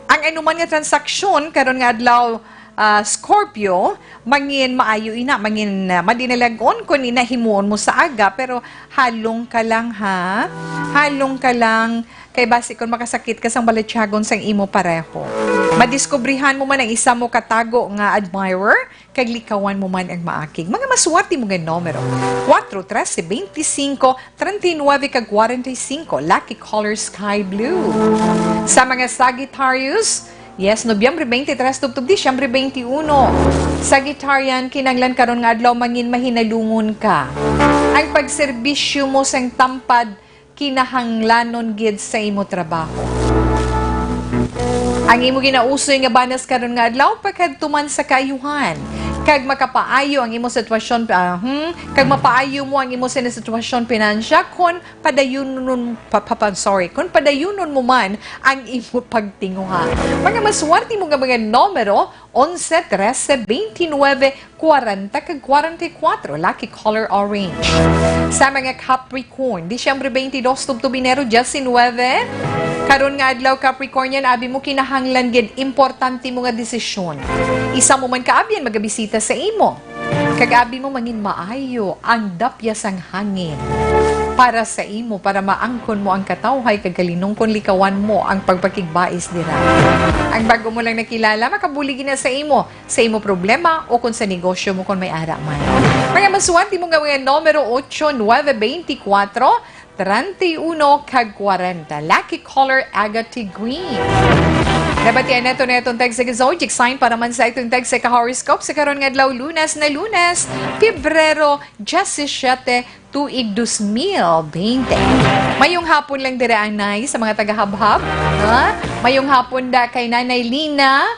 Ang anuman nga transaksyon karon nga adlaw, ah, Scorpio, mangin maayo ina, mangin, ah, madinalag-on kon ina himuon mo sa aga, pero halong ka lang, ha? Halong ka lang, kay basi kon makasakit ka sang balatyagon sang imo pareho. Madiskubrihan mo man ang isa mo katago nga admirer, kag likawan mo man ang maakig. Mga maswerte mo nga numero, kuwatro, trese, bente singko, treinta y nuebe, kag kwarenta y singko. Lucky color, sky blue. Sa mga Sagittarius, yes, Nobyembre twenty-three tubtob Disyembre twenty-one. Sagittarian, kinahanglan karon nga adlaw mangin mahinalungon ka. Ang pagserbisyo mo sang tampad kinahanglanon gid sa imo trabaho. Ang imo ginausoy nga banas karon nga adlaw, pakadto man sa kaayuhan, kag makapaayo ang imo sitwasyon, ah, hmm, kag mapaayo mo ang imo sini sitwasyon pinansya kon padayunon, pa, pa, pa, sorry, kon padayunon mo man ang imo pagtinguha. Mga maswerte mo nga mga numero, onse, trese, bente nuebe, kwarenta, kag kwarenta y kuwatro. Lucky color, orange. Sa mga Capricorn, Disyembre twenty-dos tubtob Enero diecinuebe. Karon nga adlaw, Capricornian, abi mo kinahanglan gid importante mo nga desisyon. Isa mo man ka abyan magabisita sa imo. Kag abi mo mangin maayo ang dapya sang hangin para sa imo, para maangkon mo ang katawhay kag kalinungkon likawan mo ang pagpakigbais dira. Ang bago mo lang nakilala, makabulig na sa imo, sa imo problema o kung sa negosyo mo kung may ara man. Mga maswerte mo nga mga numero, ocho, nuebe, bente kuwatro, treinta y uno, kag kwarenta. Lucky color, agate green. Nabatian nato na itong tag sa zodiac sign para man sa itong tag sa ka-horoscope sa karon nga adlaw, Lunes na Lunes, Pebrero diyasisiyete, tuig dos mil bente. Mayong hapon lang dira, anay, sa mga taga-Habhab. Ha? Mayong hapon da kay Nanay Lina.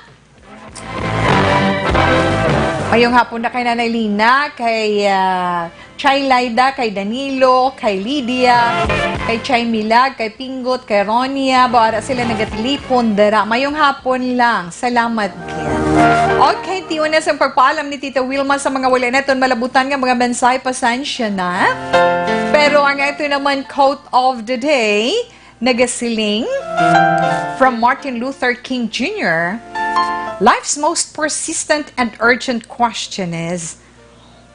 Mayong hapon na kay Nanay Lina, kay, ah, Chay Laida, kay Danilo, kay Lydia, kay Chay Milag, kay Pinggot, kay Ronia. Bawa sila nagatilipon dira. Mayong hapon lang. Salamat gid. Okay, tiyo na sa pagpaalam ni Tita Wilma sa mga wala naton malabutan nga mga mensahe, pasensya na. Pero ang ito naman quote of the day, nagasiling from Martin Luther King Junior, "Life's most persistent and urgent question is,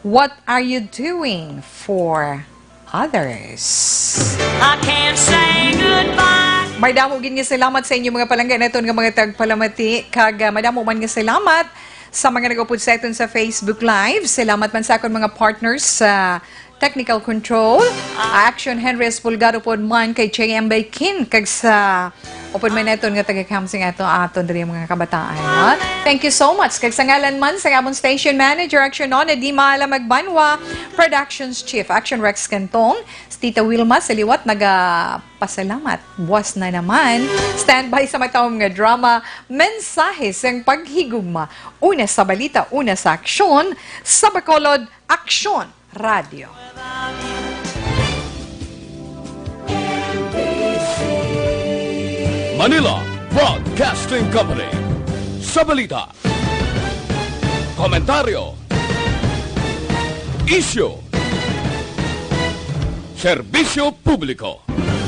what are you doing for others?" I can't say goodbye. Madamo gid nga salamat sa inyo mga palangga naton nga mga tagpalamati, kag, ah, madamo man nga salamat sa mga nag-upod sa aton sa Facebook Live. Salamat man sa akon mga partners sa technical control, Action Henry Espulgar, upod man kay J M Bay Kin, kag sa upod man naton nga taga-cam sing ato, aton diri mga kabataan, ha? Thank you so much. Kag sa ngalan man sa amon station manager, Action Nona Di Maala Magbanwa, Productions Chief, Action Rex Cantong, si Tita Wilma sa liwat, nagapasalamat. Buwas na naman. Standby sa matawom nga drama, Mensahe sang Paghigugma. Una sa balita, una sa aksyon, sa Bacolod, Aksyon Radyo. Manila Broadcasting Company. Sa balita, komentaryo, isyu, serbisyo publiko.